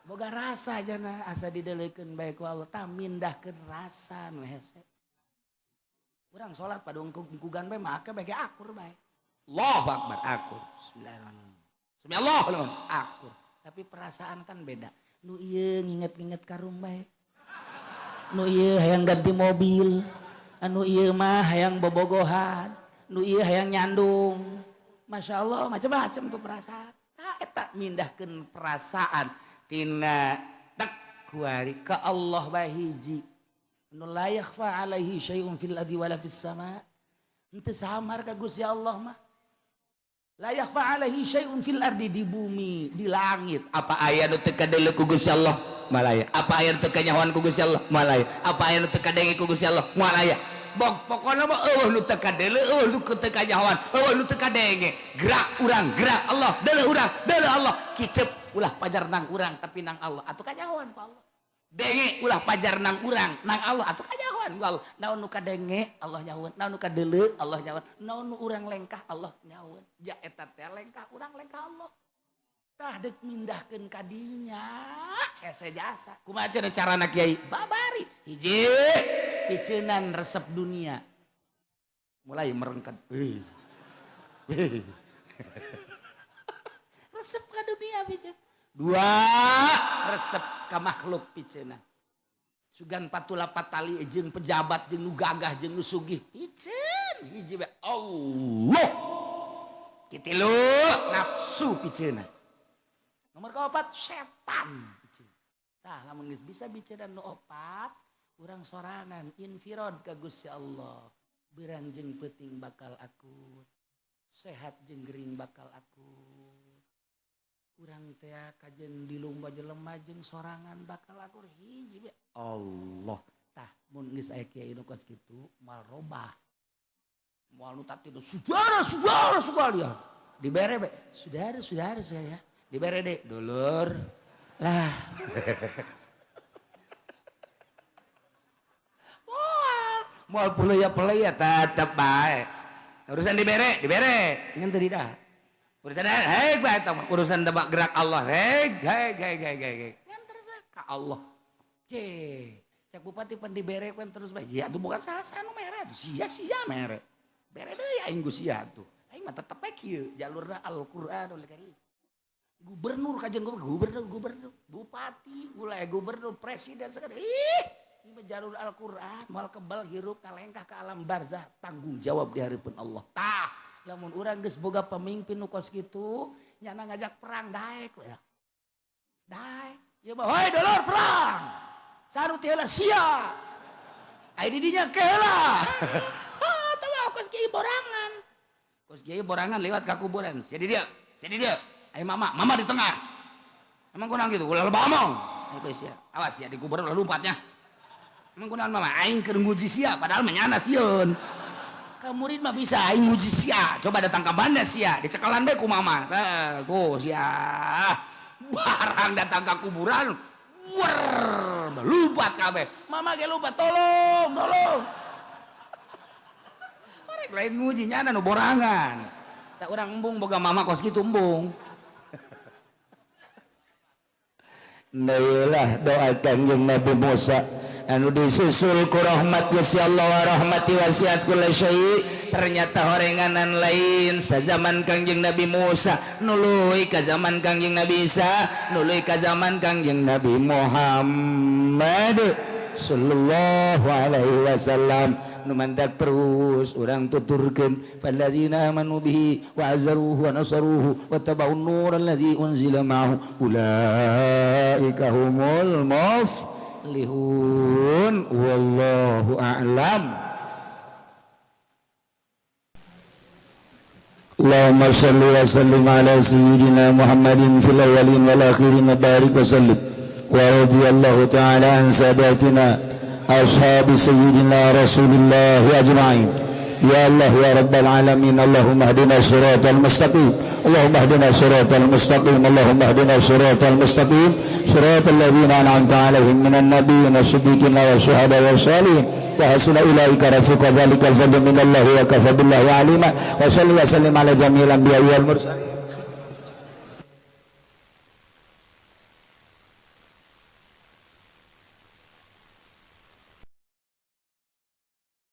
Boga rasa jana asa didelekeun bae ku Allah tah mindahkeun rasa nu hese. Urang salat padungkugan bae make bae ge akur bae. Allahu akbar akur. Bismillahirrahmanirrahim. Sami Allah akur. Tapi perasaan kan beda. Nu ieu nginget-nginget karung bae. Nu ieu hayang ganti mobil. Anu ieu mah hayang bobogohan. Nu ieu hayang nyandung. Masya Allah macam-macam tuh perasaan. Tah eta mindahkeun perasaan tina kuari ka Allah bae hiji. Nu la yakhfa alaihi syai'un fil ardi wala fis sama. Henteu samar ka Gusti Allah mah. La yakhfa alaihi syai'un fil ardi, di bumi, di langit. Apa aya nu teu kadeuleu ku Gusti Allah? Malaya. Apa aya nu teu kanyahoan ku Gusti Allah? Malaya. Apa aya nu teu kadenge ku Gusti Allah? Malaya. Bok pokona mah eueuh nu teu kadeuleu, eueuh nu teu kanyahoan, eueuh nu teu kadenge. Gerak urang, gerak Allah, deuleu urang, deuleu Allah. Kicep ulah pajar nang urang tapi nang Allah atuh kanyahoan ku Allah. Denge ulah pajar nang urang nang Allah atuh kanyahoan ku Allah. Naon nu kadenge Allah nyahoan, naon nu kadeuleu Allah nyahoan, naon nu urang lengkah Allah nyahoan. Ja eta teh lengkah urang lengkah Allah. Tah deuk mindahkeun ka dinya hese jasa. Kumaha cenah carana kiai? Babari. Hiji piceunan resep dunia. Mulai merengket. Resep ka dunia piceun. Dua resep ka makhluk piceuna. Sugan patula patali jeung pejabat jeung nu gagah jeung nu sugih piceun hiji bae Allah. Katilu nafsu piceuna. Nomor keempat setan piceun. Tah lamun geus bisa biceuna nu opat urang sorangan infirod ka Gusti Allah. Beurang jeung peuting bakal akur. Sehat jeung gering bakal akur. Urang teh kajen di lomba jelema jeung sorangan bakal akur hiji bae Allah. Tah mun geus aya kiai nu kos kitu moal robah. Moal nu tadi saudara saudara sekalian. Dibere bae saudara saudara saya. Dibere deh dulur. Lah. Moal moal pulaya-pulaya tetep bae. Urusan dibere, dibere. Ngan teu didah. Urusan hei bae eta mah urusan tebak gerak Allah. Hei hei hei hei hei. Ngan terus ka Allah. Cek bupati pan dibere pan terus bae. Ya tuh bukan sasa nu mere tuh sia-sia mere. Bere deui aing ku sia tuh. Aing mah tetep bae kieu jalurna Al-Qur'anul Karim. Gubernur kajian gubernur, gubernur, bupati, gulai gubernur, presiden segala. Ih, ini jalur Al-Qur'an, moal kebal hirup kalengkah ke alam barzah, tanggung jawab di hareupeun Allah. Tah, lamun urang geus boga pemimpin nu kos kitu, nyana ngajak perang daek we. Daek. Ieu mah hoi dulur perang. Saru teh heula sia. Ai di dinya ke heula. Tah mah kos kieu borangan. Kos kieu borangan lewat ka kuburan. Jadi dia, jadi dia. Ai mama, mama di tengah. Emang kunaon gitu? Ulah loba omong. Ayo sia. Awas sia di kuburan ulah lompatnya. Emang kunaon mama? Aing keur nguji sia padahal mah nyana sieun. Ka murid mah bisa aing nguji sia. Coba datang ka mana sia? Dicekalan bae ku mama. Tah, tuh sia. Barang datang ka kuburan, wer, lompat kabeh. Mama ge lompat, tolong, tolong. Orek lain nguji nyana nu borangan. Tak urang embung boga mama kos kitu embung. Neulah doa Kangjeng Nabi Musa anu disusul ku rahmat Gusti Allah wa rahmati wasiat kulli syai. Ternyata horenganan lain sazaman Kangjeng Nabi Musa nuluy ka zaman Kangjeng Nabi Isa nuluy ka zaman Kangjeng Nabi Muhammad sallallahu alaihi wasallam. Nu mantak terus urang tuturkeun falladzina amanu bihi wa azzaruhu wa nasaruhu wa taba'un nur alladzi unzila ma'ahu ulaika humul muflihun wallahu a'lam. Allahumma shalli wa sallim ala sayyidina Muhammadin fil awwalin wal akhirin wa barik wa sallim wa radiyallahu ta'ala an sadatina أصحاب سيدنا رسول الله أجمعين. يا الله يا رب العالمين، اللهم اهدنا الصراط المستقيم، اللهم اهدنا الصراط المستقيم، اللهم اهدنا الصراط المستقيم، صراط الذين أنعمت عليهم من النبيين والصديقين والشهداء والصالحين، وحسن أولئك رفيقا. ذلك الفضل من الله وكفى بالله عليما. وصل وسلم على جميع الأنبياء والمرسلين.